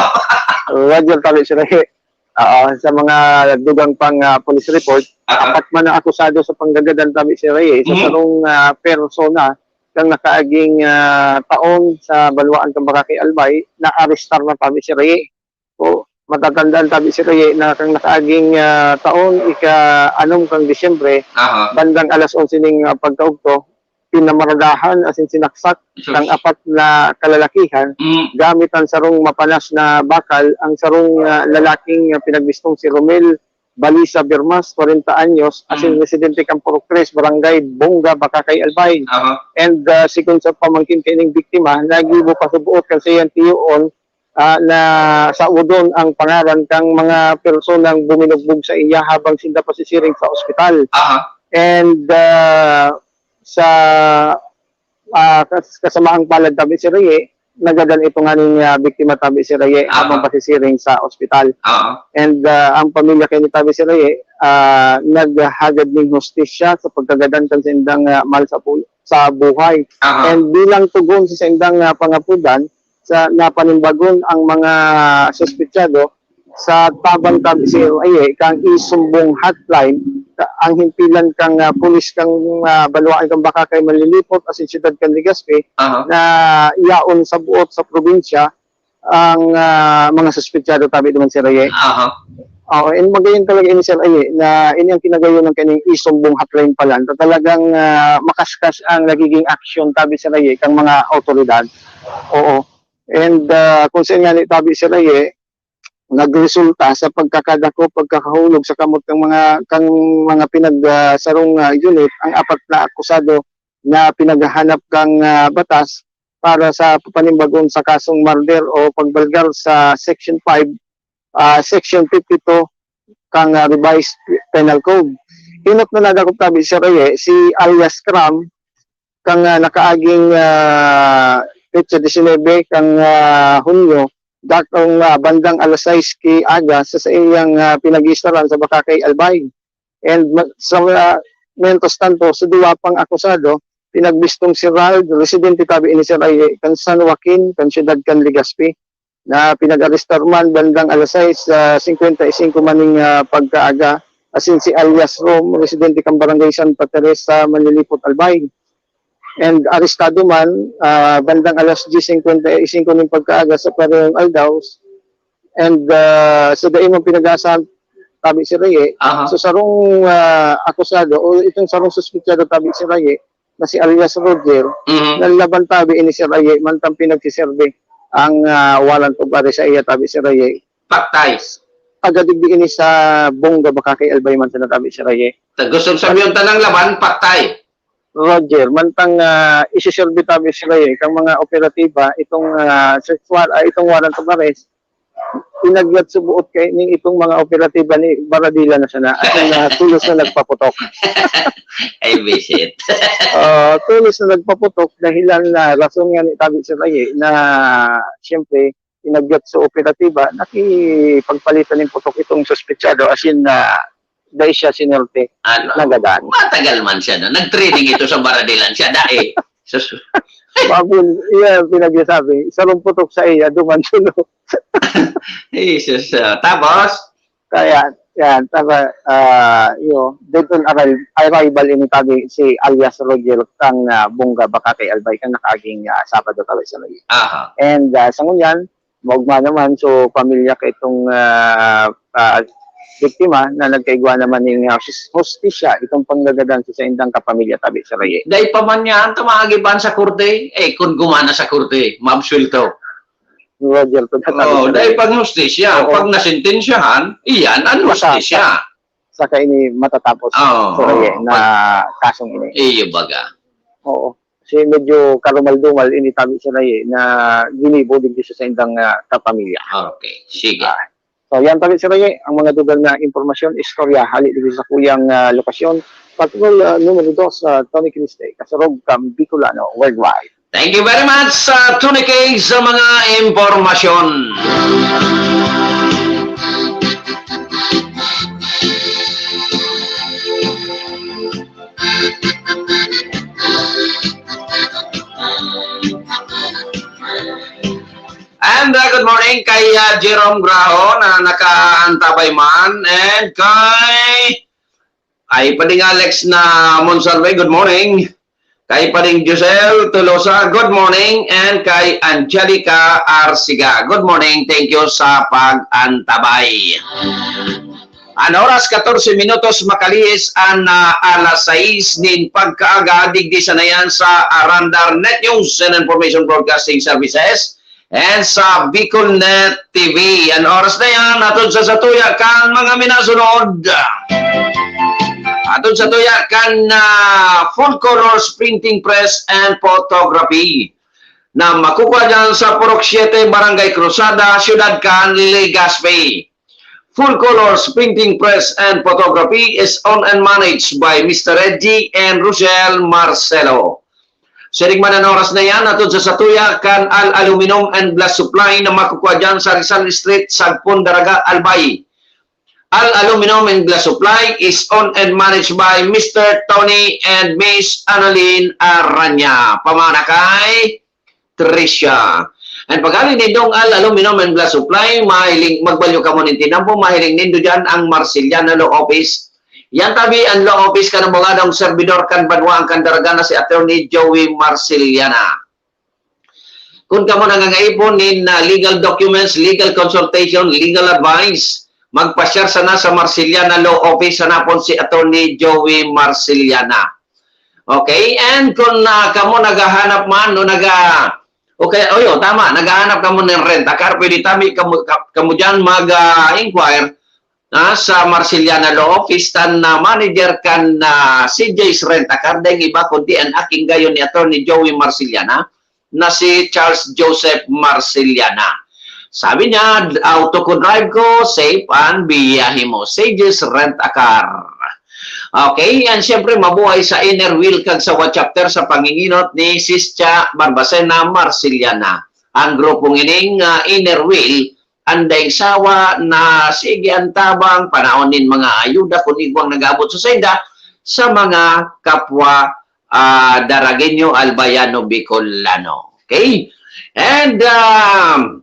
Roger Talisre. Oo, sa mga dugang pang ah, police report, Aha. apat man ang akusado sa panggagadan tabi si Reyes. Sa Mhm. sarong ah, persona kang nakaaging ah, taon sa banwaan kang Boracay Albay, naarestar na tabi si Reyes. O matatandaan tabi si Reyes na kang nakaaging ah, taon, ika-anom kang Disyembre, Aha. bandang alas onse ning ah, pagkaugto, pinamaradahan asin sinaksak Sus. ng apat na kalalakihan Mm. gamit ang sarong mapanas na bakal, ang sarong ah, lalaking ah, pinagbistong si Romel Balisa Birmas, kwarenta anyos, asin Mm. residente kan Purok Tres, Barangay Bonga, Bacacay, Albay. Aha. And ah, sigon sa pamangkin kaining biktima, nagibo pa subuot kan saiyang tiyoon ah, na saudon ang pangaran kang mga personang buminugbog sa iya habang sinda pasisiring sa ospital. Aha. And ah, sa ah, kas- kasamaang palad tabi si Reye, nagadan ito nga ning ah, biktima tabi si Reye Aha. habang pasisiring sa ospital. Aha. And ah, ang pamilya kay ni tabi si Reye ah, naghagad ning hustisya sa pagkagadan kan sindang ah, mahal sa pu- sa buhay. Aha. And bilang tugon sa sindang ah, pangapudan, sa, na panimbagon ang mga suspetsado sa tabang tabi sa C R I A, kang isumbong hotline, ka-, ang himpilan kang, ah, pulis kang, ah, banwaan kang Bacacay, Manlilipot, asin siyudad kan Legazpi, Aha. na yaon sa buot sa probinsya ang, ah, mga suspetsado tabi duman, Sir Aye. Aha. Oo, and magayon talaga ini, Sir Aye, na ini ang kinagayonan kaning isumbong hotline pa lang, na talagang, ah, makaskas ang nagiging aksyon tabi, Sir Aye, kang mga awtoridad. Oo. And, ah, kung saan nga ni tabi, Sir Aye, nagresulta sa pagkakadako, pagkakahulog sa kamot kang mga, kang mga pinag, ah, sarong, ah, unit, ang apat na akusado na pinaghahanap kang, ah, batas para sa panimbagon sa kasong murder o pagbalgar sa Section five, ah, Section fifty-two kang, ah, Revised Penal Code. Hinot na nadakop tabi, Sir Aye, si alias Cram, kang, ah, nakaaging, ah, petsa disinebe kang, ah, Hunyo, dakong, ah, bandang alas sais ki aga sa saiyang, ah, pinag-iistaran sa Bacacay, Albay. And ma-, sa, ah, mientras tanto, sa duwa pang akusado, pinagbistong si Rald, residente tabi ini, Sir Aye, kan San Joaquin, kan siyudad kan Legazpi, na pinag-arestar man bandang alas sais, ah, singkwenta y singko maning, ah, pagkaaga, asin si alias Rom, residente kan Barangay Santa Teresa, Manlilipot, Albay. And arestado man, ah, bandang alas dyes singkwenta y singko nin pagkaaga sa parehong aldaw. And, ah, sa dai man pinag-aasahan tabi, Sir Aye, Aha. so sarong, ah, akusado o itong sarong suspetsado tabi, Sir Aye, na si alias Roger, Mhm. nanlaban tabi ini, Sir Aye, mantang pinagsiserbi ang, ah, warrant of arrest sa iya tabi, Sir Aye. Patay. Taga digdi ini sa Bongga, Bacacay, Albay man sana tabi, Sir Aye. Ta-, gusto sabihin ta ng laban, patay. Roger, mantang, ah, isiserbi tabi, Sir Aye, kang mga operatiba, itong, ah, search war-, ah, itong warrant of arrest, inagyat subuot kay ning itong mga operatiba ni Baradila na sana, at yung, ah, tulos na nagpaputok. I miss it. Ah, tulos na nagpaputok, dahilan na rason nga ni tabi, Sir Aye, na siyempre, inagyat sa operatiba, nakipagpalitan nin putok itong suspetsado, as in, ah, dai siya sinorte, Ano? nagadan. Matagal man siya, no? Nag-training ito sa Baradilan siya, dai. Sus. Bago, yan, pinagsasabi, sarong putok sa iya, duman sulo. Jesus, ah, tapos? Kaya, yan, tama, ah, yun, dead on arri-, arrival ini tabi si alias Roger kang, ah, Bongga, Bacacay, Albay, kang nakaaging, ah, Sabado, tabi sa lagi. Aha. And, ah, sa ngunyan, maugma naman, so, pamilya kaitong, ah, ah, biktima na nagkaigwa naman ning, ah, hus-, hustisya, itong panggagadan sa saindang kapamilya, tabi sa lagi. Dai pa man yan, tamaagi ba sa korte? Eh, kung gumana sa korte, maabsuelto. Roger, to, Oh, tabi sa dai lagi. pag hustisya. Oo. Pag nasentensyahan, iyan ang Basta, hustisya. sa, saka ini matatapos, Oo, Sir Aye, oo. na kasong ini. Iyo baga. Oo. Kasi medyo karumal-dumal ini tabi, Sir Aye, na ginibo digdi sa saindang, ah, kapamilya. Okay, sige. Ah, so, yan tabi, Sir Aye, ang mga dugang na impormasyon, istorya, hali digdi sa kuyang, ah, lokasyon. Patrol, ah, numero dos, ah, Tony Kiniste, Kasurog kan Bicolano Worldwide. Thank you very much, ah, Tony K, sa mga impormasyon. And, uh, good morning kay, uh, Jerome Graho na nakaantabay man, and kay, kay Pading Alex na Monsalve, good morning. Kay Pading Josel Tolosa, good morning. And kay Angelica Arsiga, good morning. Thank you sa pag-antabay. An oras, katorse minutos makalihis an, ah, alas sais nin pagkaaga, digdi sana yan sa Arandar Net News and Information Broadcasting Services and sa Bicol Net T V. An oras na yan, hatod sa satuya kan mga minasunod. Hatod sa tuya kan, ah, Full Colors Printing Press and Photography na makukuha dyan sa Purok siete, Barangay Cruzada, Siyudad kan Legazpi. Full Colors Printing Press and Photography is owned and managed by Mister Reggie and Rochelle Marcelo. Siring man an oras na yan, hatod sa satuya kan Al Aluminum and Glass Supply na makukuha dyan sa Rizal Street, Sagpon, Daraga, Albay. Al Aluminum and Glass Supply is owned and managed by Mister Tony and Miss Annalyn Aranya. Pamana kay Tricia. And pag-ali nindong Al Aluminum and Glass Supply, mahiling, magbalyo kamo nin tinampo, mahiling nindo dyan ang Marceliana Law Office. Yan tabi ang Law Office kan abogadong servidor kan banwa ang Candaraga na si Attorney Joey Marceliana. Kung kamo nangangaipo nin, ah, legal documents, legal consultation, legal advice, magpasyar sana sa Marceliana Law Office, hanapon si Attorney Joey Marceliana. Okay? And kung, ah, kamo naghahanap man o naga-, okay, o yun, tama, naghahanap kamo ng rent a car, pwede tabi kamo, ka-, kamo dyan mag, ah, inquire, ah, sa Marceliana Law Office, tan na manager kan, ah, C J's Rent a Car, daing iba kundi ang aking gayon ni Attorney Joey Marceliana, na si Charles Joseph Marceliana. Sabi niya, "Auto ko, drive ko, safe an biyahe mo. C J's Rent a Car." Okay, and siyempre, mabuhay sa Inner Wheel kag sa Wa Chapter sa panginginot ni Sis Cha Barbacena Marceliana. Ang grupong ining, ah, Inner Wheel, anday sawa na sige ang tabang, panahon nin mga ayuda kun igwang nag-aabot sa sainda sa mga kapwa, ah, Daragueño, Albayano, Bicolano. Okay? And, um,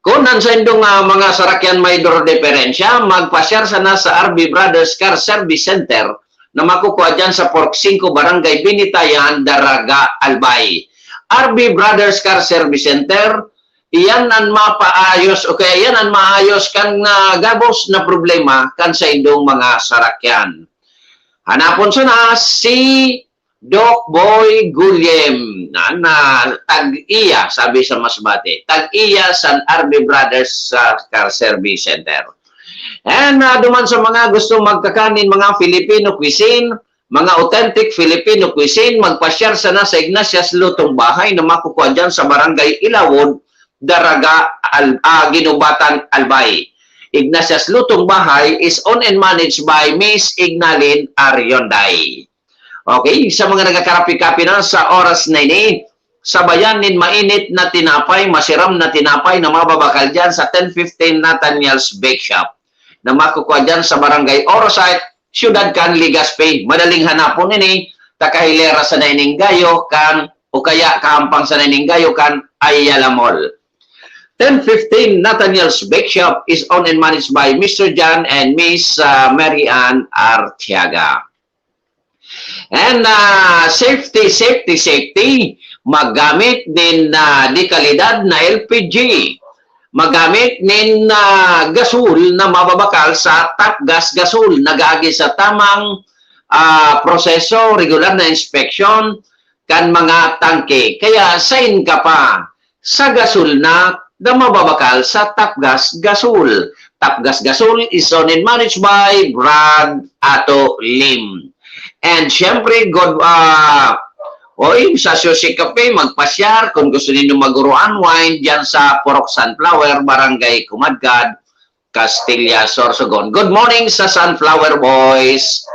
kung ang saindong, ah, mga sarakyan may duro diferensya, magpasyar sana sa R B Brothers Car Service Center na makukuha dyan sa Pork Cinco, Barangay Binitayan, Daraga, Albay. R B Brothers Car Service Center, iyan an mapaayos o kaya iyan an maayos kan, ah, gabos na problema kan saindong mga sarakyan. Hanapon sana si Doc Boy Guillem, na, na tag-iya, sabi sa Masbate, tag-iya san R B Brothers sa Car Service Center. And, ah, duman sa mga gusto magkakan nin mga Filipino cuisine, mga authentic Filipino cuisine, magpasyar sana sa Ignatius Lutong Bahay na makukuha dyan sa Barangay Ilawod, Daraga, Al-, ah, Guinobatan, Albay. Ignatius Lutong Bahay is owned and managed by Miss Ignalin Arionday. Okay, sa mga nagkakarapi-kapi na sa oras na ini, sabayan nin mainit na tinapay, masiram na tinapay na mababakal dyan sa ten fifteen Nathaniel's Bake Shop na makukuha dyan sa Barangay Orosite, Siyudad kan Legazpi. Madaling hanapon ini, ta kahilera sana ining gayo kan, o kaya kahampang sana ining gayo kan Ayala Mall. Ten fifteen Nathaniel's Bake Shop is owned and managed by Mister John and Miss, ah, Mary Ann Artiaga. And, ah, safety, safety, safety. Maggamit nin, ah, de kalidad na L P G. Maggamit nin, ah, gasol na mababakal sa Top Gas Gasol. Nag-aagi sa tamang, ah, proseso, regular na inspeksyon kan mga tangke. Kaya sain ka pa sa gasol na, na mababakal sa Top Gas Gasol. Top Gas Gasol is owned and managed by Brad Ato Lim. And syempre, good, ah, oy, sa Sushi Cafe, magpasyar kung gusto ninyo mag-uro unwind dyan sa Purok Sunflower, Barangay Kumadkad, Castilla, Sorsogon. Good morning sa Sunflower Boys.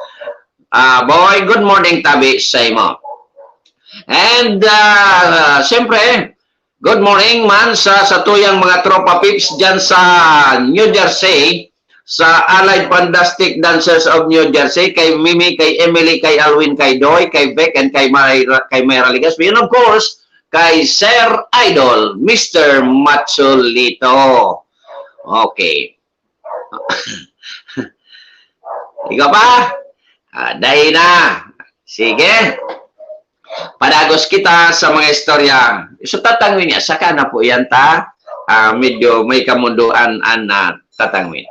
Ah, boy, good morning, tabi sa imo. And, ah, siyempre, good morning man sa, sa tuyang mga tropa pips dyan sa New Jersey, sa Allied Fantastic Dancers of New Jersey, kay Mimi, kay Emily, kay Alwin, kay Doy, kay Beck, and kay Myra, kay Myra Legaspi. And of course, kay Sir Idol, Mister Macholito. Okay. Ikaw pa? Ah, dai na. Sige. Padagos kita sa mga istorya. So, tatangwi niya. Saka na po yan, ta. Ah, medyo may kamunduan an, ah, tatangwi.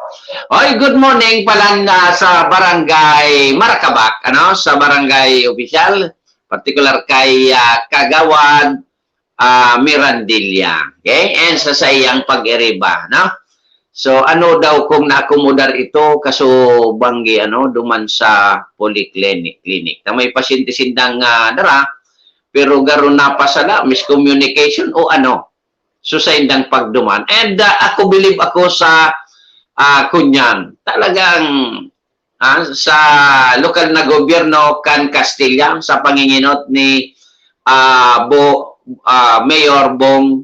Oy, good morning pala na sa Barangay Maracabak, ano? Sa Barangay Official, particular kay, ah, Kagawad, ah, Mirandilla. Okay? And sa saiyang pag-iriba, no? So, ano daw kung naakomodar ito, kaso banggi, ano, duman sa polyclinic, clinic, na may pasyente sindang, ah, dara, pero garo napasala, miscommunication o ano. So, sa indang pagduman. And, ah, ako, believe ako sa, ah, kunyan. Talagang, ah, sa lokal na gobyerno kan Castilla, sa panginginot ni, ah, Bo-, ah, Mayor Bong,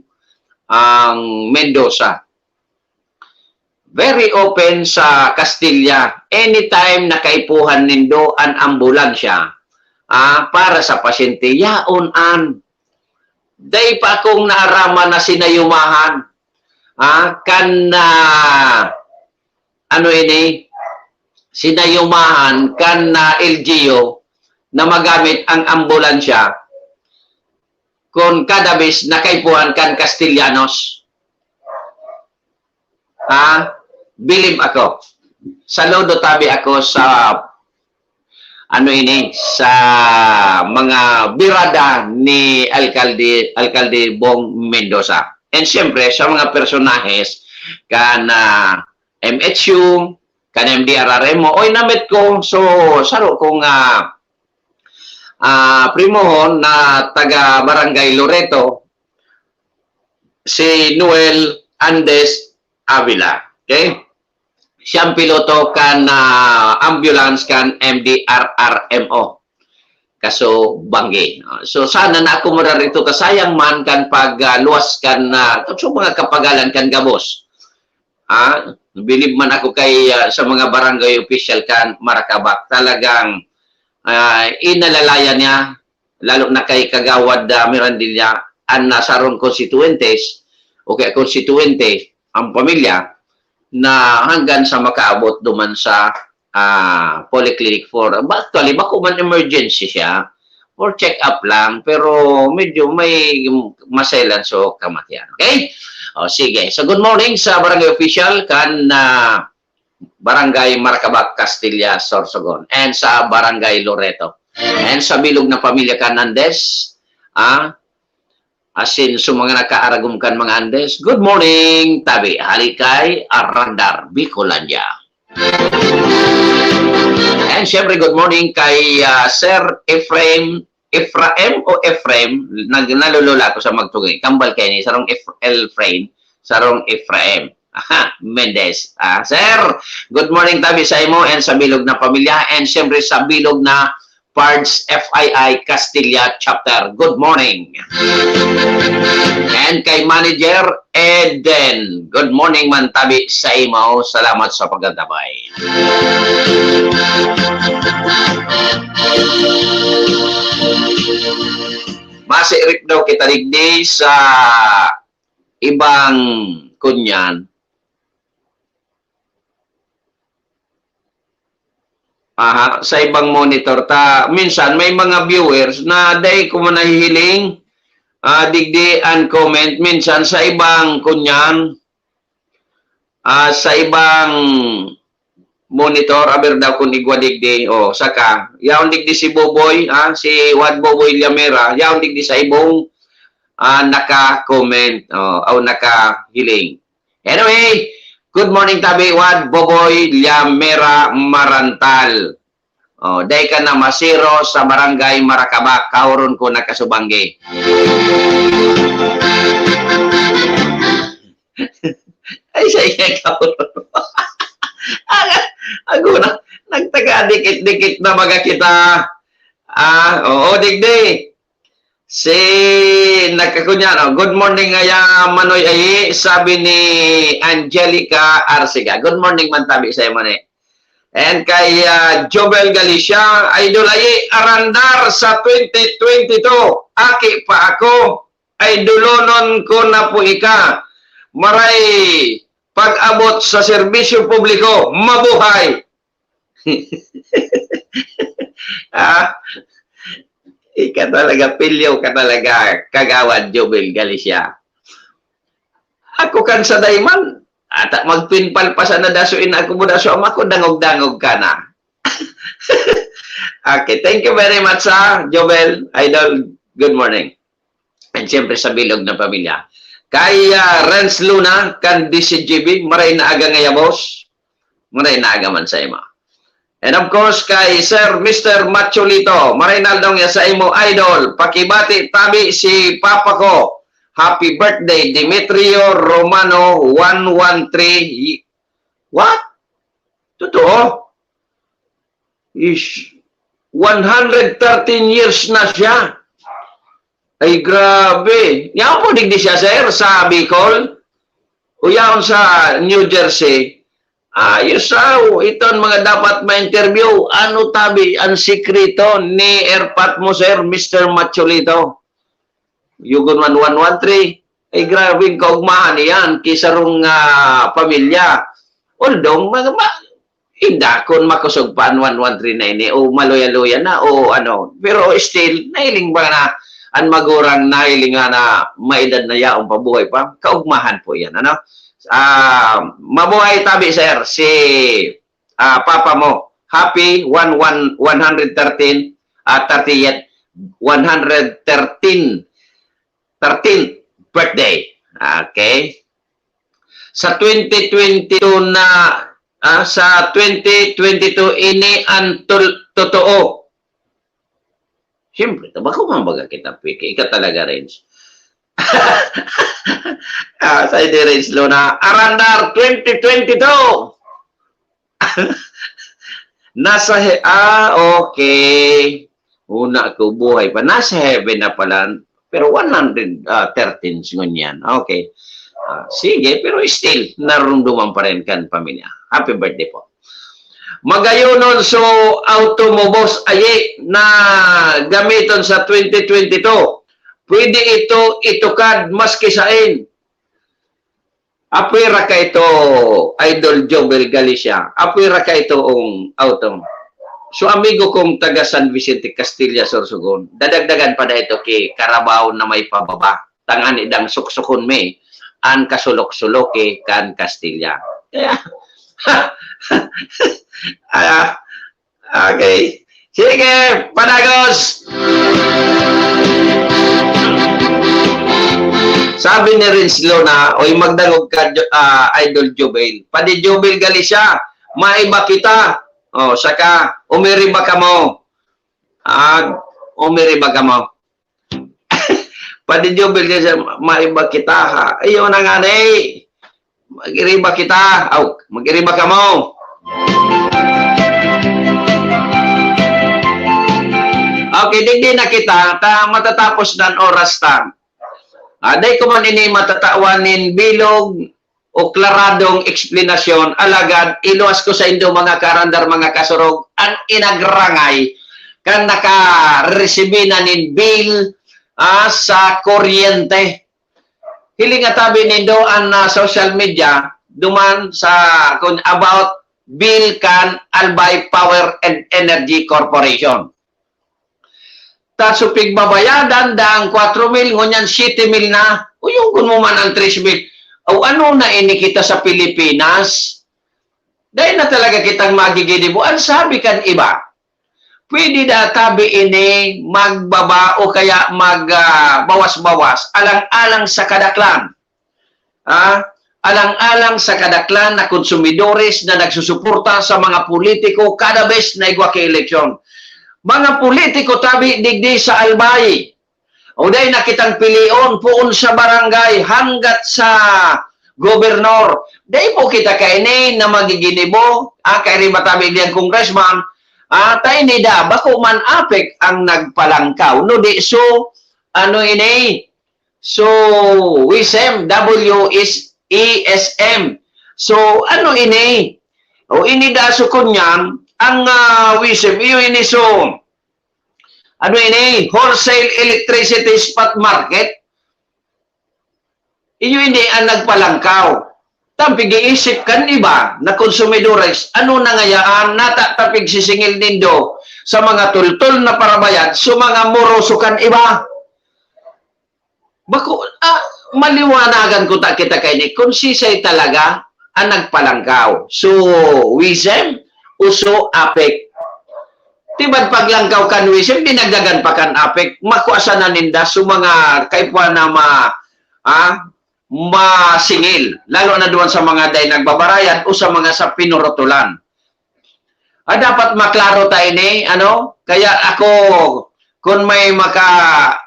ang Mendoza. Very open sa Castilla. Anytime na kaipuhan nindo an ambulansya, ah, para sa pasyente, yaon an. Dai pa akong naaraman na sinayumahan, ah, kan, ah, ano ini, sinayumahan kan, ah, L G U na magamit ang ambulansya kun kada bes na kaipuhan kan Castellanos. Ah, bilib ako. Saludo tabi ako sa, ano ini, sa mga birada ni Alkalde, Alkalde Bong Mendoza. And siyempre, sa mga personahes kan, ah, M H U, kan M D R R M O, oy, namit ko. So, saro kong, ah, ah, primohon na taga Barangay Loreto, si Noel Andes Avila. Okay? Siya ang piloto kan, ah, ambulance kan M D R R M O. Kaso, banggi. Ah, so, sana naakomodar ito kasayang man kan pag, ah, luwas kan, ah, so, mga kapagalan kan gabos. Ah, bilib man ako kay, ah, sa mga barangay official kan Maracaba. Talagang, ah, inalalayan niya, lalo na kay Kagawad, ah, Mirandilla, an, ah, sarong konstituyentes o kaya konstituyente, ang pamilya, na hanggang sa makaabot duman sa, ah, polyclinic for, ba, actually, bako man emergency siya, for check-up lang, pero medyo may maselan so kamatian. Okay? O, sige. So, good morning sa barangay official kan, ah, Barangay Maracaba, Castilla, Sorsogon, and sa Barangay Loreto, and sa bilog na pamilya kan Andes, ah, asin sa mga nakaaragom kan mga Andes. Good morning, tabi. Hali kay Arandar, Bicolandia. And syempre, good morning kay, ah, Sir Efraim. Efraim o Efraim? Nag-, nalulula ako sa magtugay. Kambal kayo ni, sarong Ef-, Efraim, sarong Efraim. Aha, Mendez. Ah, sir, good morning tabi sa imo and sa bilog na pamilya and syempre sa bilog na Pards F I I Castilla Chapter. Good morning. And kay Manager Eden, good morning man tabi sa imo. Salamat sa pagkagabay. Base rip daw kita digdi sa ibang kunyan. Aha, sa ibang monitor ta. Minsan may mga viewers na dai ko man nahihiling, ah, digdi an comment. Minsan sa ibang kunyan, ah, sa ibang monitor, aber daw kun igwa digdi. O, saka, yaon digdi si Boboy, ah, si Wad Boboy Llamera, yaon digdi sa ibong, ah, naka-comment, o, o nakahiling. Anyway, good morning tabi, Wad Boboy Llamera Marantal. O, dai ka na masiro sa Barangay Maracaba, kahuron ko na kasubanggi. Ay, sa iya, kahuron. Ang, ang una, nagtaga, dikit-dikit na baga kita. Ah, oo, digdi. Si nagkakunyan, oh, "Good morning, ngaya Manoy Ayi," sabi ni Angelica Arcega. Good morning man tabi sa imo ni. And kay, ah, Jobel Galicia, "Idol Ayi, arandar sa twenty twenty-two. Aki pa ako. Idolonon ko na po ika. Maray pag-abot sa serbisyo publiko. Mabuhay!" Ah, ika talaga, pilyo ka talaga, Kagawad Jobel Galicia. Ako kan sa dayman, ata magpinpal pa sana daso in ako mo daso ama ko, dangog-dangog ka na. Okay, thank you very much, ha, Jobel, Idol. Good morning. And siyempre sa bilog na pamilya. Kay, ah, Renz Luna, kan D C G B, maray na aga ngaya, boss. Maray na aga man sa imo. And of course, kay Sir Mister Macholito, maray na aldaw ngaya sa imo, idol. Pakibati tabi si papa ko. Happy birthday, Demetrio Romano one one three. What? Totoo? Ish, one hundred thirteen years na siya. Ay, grabe. Yaon po digdi siya, sir, sa Bicol? O yaon sa New Jersey? Ayos, ah, ito ang mga dapat ma-interview. Ano tabi ang sikreto ni Airpot mo, sir, Mister Macholito? yugon man one one three. Ay, grabeng kaugmahan iyan ki sarong, ah, pamilya. Although, ma-, ma-, inda kun makosog pa an one one three na ini o maluya-luya na o ano. Pero still, nahiling ba na an magurang nahiling nga na may edad na yaon pa, buhay pa? Kaugmahan po iyan, ano? Ah, mabuhay tabi, sir, si, ah, papa mo. Happy one, one, one hundred thirteen, ah, thirtieth, one hundred thirteen, thirteenth birthday. Okay? Sa twenty twenty-two na, ah, sa twenty twenty-two ini an tul-, totoo. Siyempre, ta-, bako man baga kita, Piki. Ika talaga, Renz. Ah, sa hindi, Renz Luna. Arandar, twenty twenty-two. Nasa he-, ah, okay. Una ko, buhay pa. Nasa heaven na pala. Pero one hundred, ah, thirteen ngunyan. Okay. Ah, sige, pero still, narumduman pa rin kan pamilya. Happy birthday po. Magayonon so auto mo, boss, ayi na gamiton sa twenty twenty-two. Pwede ito itukad maski sain. Apwera ka ito, Idol Jobel Galicia. Apwera ka ito, ang auto. So, amigo kong taga San Vicente, Castilla, Sorsogon, dadagdagan pa na ito ki Carabao na may pababa. Tangani dang suksukon mi an kasulok-suloki kan Castilla. Kaya, ah, okay. Sige, panagos! Sabi ni Renz Luna, "Oy, magdangog ka, Jo-, ah, Idol Jubel. Padi Jubel Galicia, maiba kita." Oh, saka, umiriba kamo. Ah, umiriba kamo. Padi Jubel, kasi maiba kita, ha? Ayaw na nga, eh. Mag-iriba kita. Aw, mag-iriba kamo. Okay, digdi na kita. Ta, matatapos na an oras ta. Ah, dai ko man ini matatawan nin bilog o klaradong eksplanasyon, alagad iluwas ko saindo, mga kaarandar, mga kasurog, an inagrangay kan nakaresibi na nin bill, ah, sa kuryente. Hiling nga tabi nindo an, ah, social media duman sa, kun, about bill kan Albay Power and Energy Corporation. Ta so pigbabayadan, daang kwatro mil, ngunyan siyete mil na. Uyugon mo man an tres mil. O ano na ini kita sa Pilipinas? Dai na talaga kitang magiginibo. An sabi kan iba, pwede da tabi ini magbaba o kaya mag, ah, bawas-bawas, alang-alang sa kadaklan. Ah, alang-alang sa kadaklan na konsumidores na nagsusuporta sa mga politiko kada bes na igwa ki eleksyon. Mga politiko tabi digdi sa Albay, o dai na kitang pilion, poon sa barangay hanggat sa gobernor. Dai po kita kaini na magiginibo, ah, kairiba tabi diyan, congressman, ah, ta ini da, bako man APEC ang nagpalangkaw. No, di so, ano ini? So, WESM, W S E S M. So, ano ini? O, ini da so kunyan, ang, ah, WESM, iyo ini so, ano ini? Wholesale electricity spot market. Iyo ini ang nagpalangkaw. Tan pig-iisip kan iba na konsumidores, ano na ngayaan, nata ta pigsisingil nindo sa mga tultol na parabayad, so mga moroso kan iba. Bako, ah, maliwanagan ko ta kita kaini, kun sisay talaga ang nagpalangkaw. So, WESM o so APEC. Tibad paglangkaw kan WESM, dinagdagan pa kan APEC. Makua sana ninda so mga kaipuhan na ma-, ah, masingil. Lalo na duman sa mga dai nagbabarayad o sa mga sa pinurutulan. Ah, dapat maklaro ta ini, ano? Kaya ako, kun may maka-,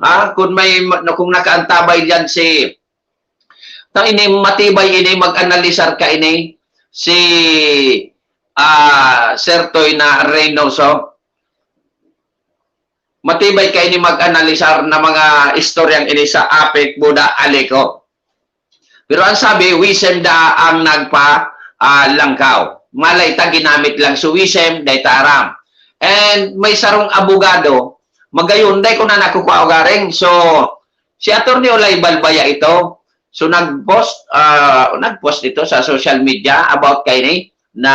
ah, kun may ma-, kung nakaantabay diyan si, ta ini, matibay ini, mag-analisar kaini si, ah, Sir Toy na Reynoso. Matibay kaini mag-analisar na mga istoryang ini sa APEC, Buda, Aleco. Pero ang sabi, WESM da ang nagpa, ah, langkaw. Malay ta ginamit lang so WESM, dai ta aram. And may sarong abogado, Magayon, dai ko na nakukua o garing. So, si Attorney Olay Balbaya ito. So, nag-post, ah, nag-post ito sa social media about kaini na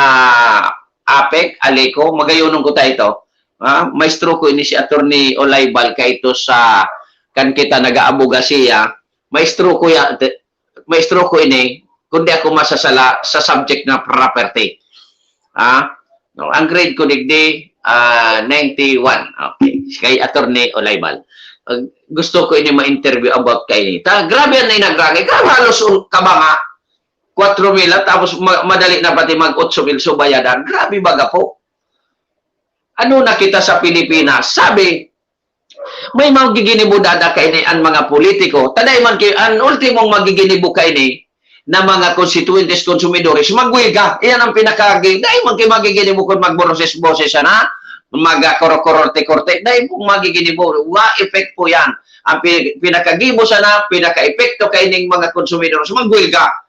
APEC, ALECO. Magayonon ko ta ito. Ah, maestro ko ini si Attorney Olay Bal kaito sa kan kita nag-aabogasiya. Maestro ko ya, te-, maestro ko ini, kundi ako masasala sa subject na property. Ah, no, ang grade ko digdi, ah, ninety-one. Okay. Kay Attorney Olay Bal. Ah, gusto ko ini ma-interview about kaini. Ta, grabe an inagrangay. Grabe halos un-, kabanga. Kwatro mil, ah, tapos ma-, madali na pati mag-otso mil so bayadan. Grabe baga po. Ano na kita sa Pilipinas? Sabi, may magiginibo dada kaini an mga politiko. Ta dai man ki-, an ultimong magiginibo kaini na mga konstituyentes, konsumidores, magwelga. Iyan ang pinakagi-, dai man ki magiginibo kun magboses-boses sana, magkorte-korte. Dai pong magiginibo. Wa epekto yan. Ang pi-, pinakagibo sana, pinaka-epekto kaining mga konsumidores, magwelga.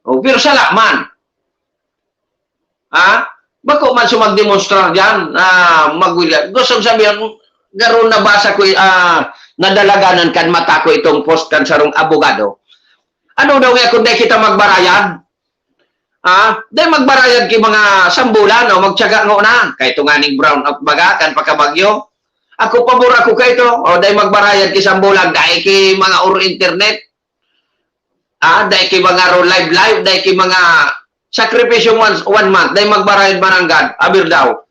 O, pero sala man. Ha? Bako man so magdemonstrar diyan, ah, magwelga. Gusto kong sabihin, garo nabasa ko, ah, nadalaganan kan mata ko itong post kan sarong abogado. Ano daw nga kung dai kita magbarayad? Ah, dai magbarayad ki mga sambulan o magtiyaga ngona. Kay tunganing brown out baga kan pagkabagyo. Ako, pabor ako kay ito. O, dai magbarayad ki sambulan, dai ki mga or internet. Ah, dai ki mga ro live live, dai ki mga sakripisyo one, one month, dai magbarayad mananggad, aber daw.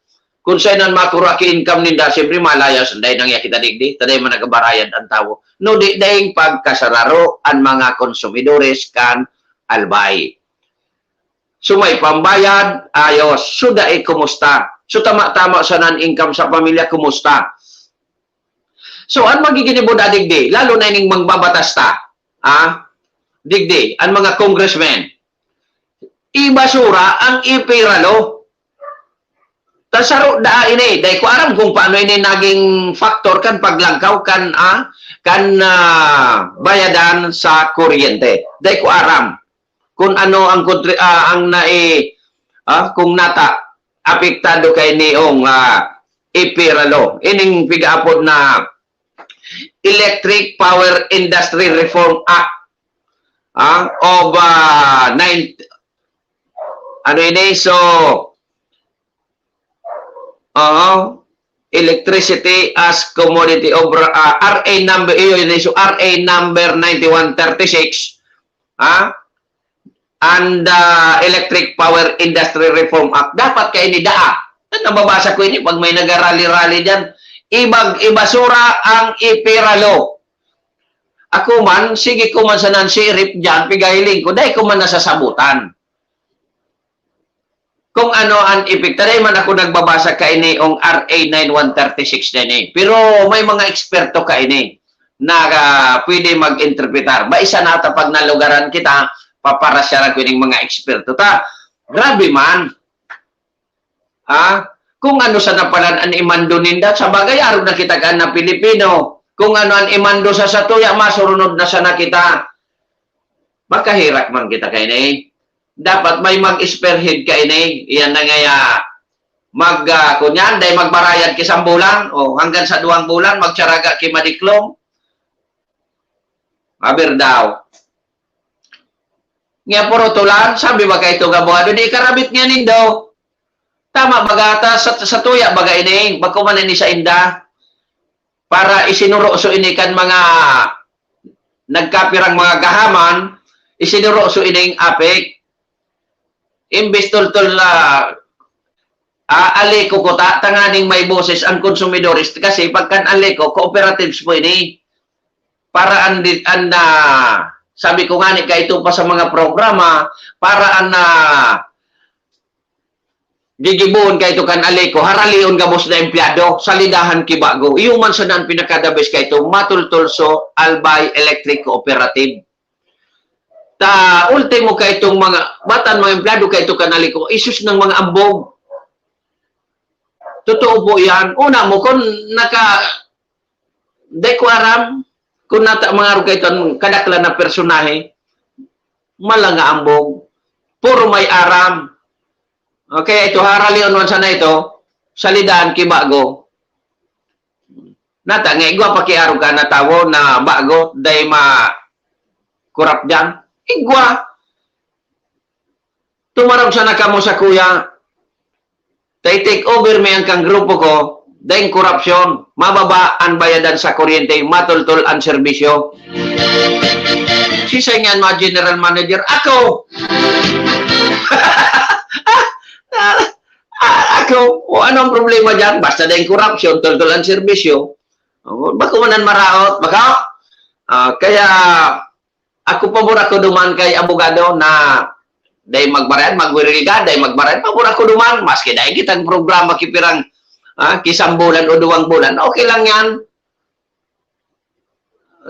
Kun sainan makuro ki income ninda, siyempre malayas, dai nang kita digdi, ta dai man nagbarayad an tawo. No, di daing pagkasararo an mga konsumidores kan Albay. So may pambayad, ayos. So dai, kumusta? So tama-tama sana an income sa pamilya, kumusta? So, an magiginibo da digdi, lalo na ining mangbabatas ta, ah, digdi, an mga congressmen, ibasura ang ipira law. Ta saro daa ini, dai ko aram kung paano ini naging factor kan paglangkaw kan, ah, kan, ah, bayadan sa kuryente. Dai ko aram kung ano ang kontri-, ah, ang nai-, ah, kung nata apektado kaini ning, ah, ipira law. Ining pigaapod na Electric Power Industry Reform Act, ah, of, ah, nine, ano ini? So, ah, Electricity as Commodity of, ah, R A number, iyo, ini, so R A number ninety-one thirty-six, ah, and, ah, Electric Power Industry Reform Act. Dapat kaini daa. Nababasa ko ini pag may nagarali-rali diyan. Ibag-, ibasura ang ipira law. Ako man, sige ko man sa nan-sheriff diyan, pigahiling ko, dai ko man nasasabutan kung ano an epekto. Dai man ako nagbabasa kaini ning R A nine one thirty-six na ini. Pero may mga eksperto kaini na, ah, pwede mag-interpretar. Ba, isa na ta pag nalugaran kita, paparasyaran ko ning mga eksperto ta. Grabe man. Ha? Kung ano sana palan an imando ninda, sa bagay, arog na kita kan na Pilipino. Kung ano an imando sa satuya, masurunod na sana kita. Makaherak man kita kaini. Dapat may mag-spearhead kaini. Iyan na nga ya, mag, ah, kunyan, dai magbarayad ki isang bulan, o hanggang sa duwang bulan, magtsaraga ki madiklom. Aber daw. Nga puro tulan, sabi ba kay itong abogado, di karabit nga nindo. Tama baga ta, sa, satuya baga ini, bako man ini sa inda. Para isinuro so ini kan mga nagkapirang mga gahaman, isinuro so ining APEC. Imbes toltol na, ah, ALECO kuta, tanganing may boses ang konsumidores. Kasi pagkan ALECO, cooperatives po ini. Para an di-, an, ah, sabi ko nga ni, kaito pa sa mga programa, para an, ah, gigibohon kaito kan ALECO, haralion gabos na empleyado, salidahan ki bago. Iyo man sana an pinaka-the best kaito, matultol so Albay Electric Cooperative. Ta ultimo kaitong mga batan, mga empleyado kaito kan ALECO, isus ng mga ambog. Totoo po yan. Una mo, kung naka-, dai ko aram kung nata-, mga arog kaito an kadaklan na personahe, malanga ambog. Puro may aram. Okay, ito, haralion man sana ito, salidahan ki bago. Nata, nga igwa pakiarog ka na tawo na bago, dai ma-corrupt diyan. Igwa. Tumarog sana kamo sa kuya. Tay take over mi ang kang grupo ko, daing korupsyon, mababa ang bayadan sa kuryente, matultol ang serbisyo. Sisay nga mga general manager? Ako! Ah, ah, ako, o ano ang problema dyan? Basta daing korupsyon, tultol ang serbisyo. O, bako man ang maraot, baka? Ah, kaya ako, pabor ako duman kay abogado na dai magbarayad, magwiril ka, dai magbarayad, pabor ako duman. Maski dai kitang programa, kipirang, ah, kisang bulan o duwang bulan, okay lang yan.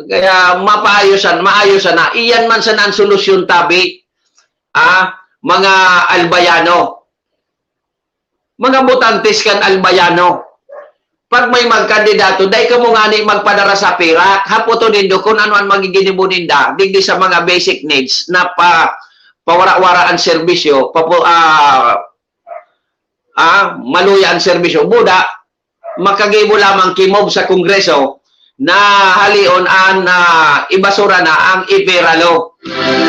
Kaya mapaayosan, maayosan na. Iyan man sana ang solusyon, tabi, ah, mga Albayano. Mga botantes kan Albayano. Pag may magkandidato, dai kamo ngani magpadara sa pirak. Hapoton nindo kung ano ang magiginibo ninda digdi sa mga basic needs na pa, pawara-wara ang serbisyo, papu-, ah, ah, maluya ang serbisyo. Buda, makagibo lamang ki-move sa Kongreso na halion an, ah, ibasura na ang EPERA law.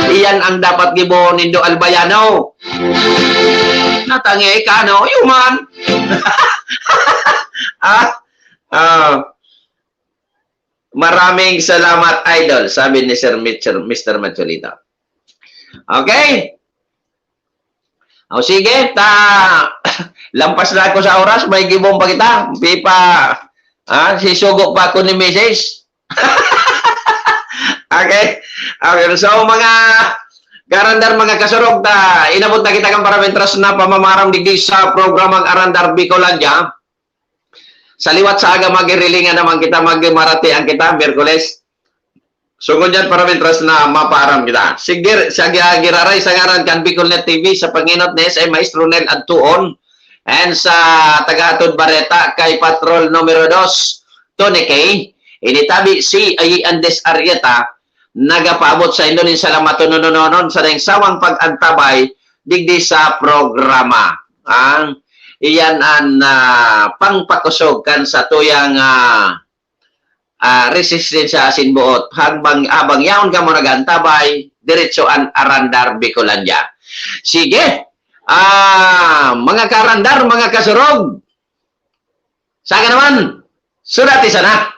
Iyan ang dapat gibohon nindo, Albayano. Natangi ka, no? Human. Ah, ah. Maraming salamat, idol, sabi ni Sir Mitchell, Mister Macholita. Okay. O sige, ta, lampas na ako sa oras, may gibong pa kita. Pipa, ah, sisugo pa ako ni misis. Okay? Okay, so mga karandar, mga kasurog, ta, inabot na kita kan paramintras na pamamaram digdi sa programang Arandar Bicolandia. Sa liwat sa aga, magirilingan naman kita, magmaratian kita, Miyerkules. Sugod yan, paramintras na mapaaram kita. Sige, sa gi-, giraray sa ngaran kan Bicolnet T V, sa pangenot ni S I Maestro Nel Adtuon, and sa taga-atod bareta kay Patrol Numero Dos, Tony K, ini tabi si Ay Andes Arrieta, nagapaabot sa indo nin salamaton nononon sa daing sawang pag-antabay digdi sa programa. Ang iyan an, ah, pangpakosog kan satuyang, ah, ah, resistensya asin buot. Habang, habang yaon kamo nag-antabay, diretso an Arandar Bicolandia. Sige, ah, mga karandar, mga kasurog, saga naman, sudati sana.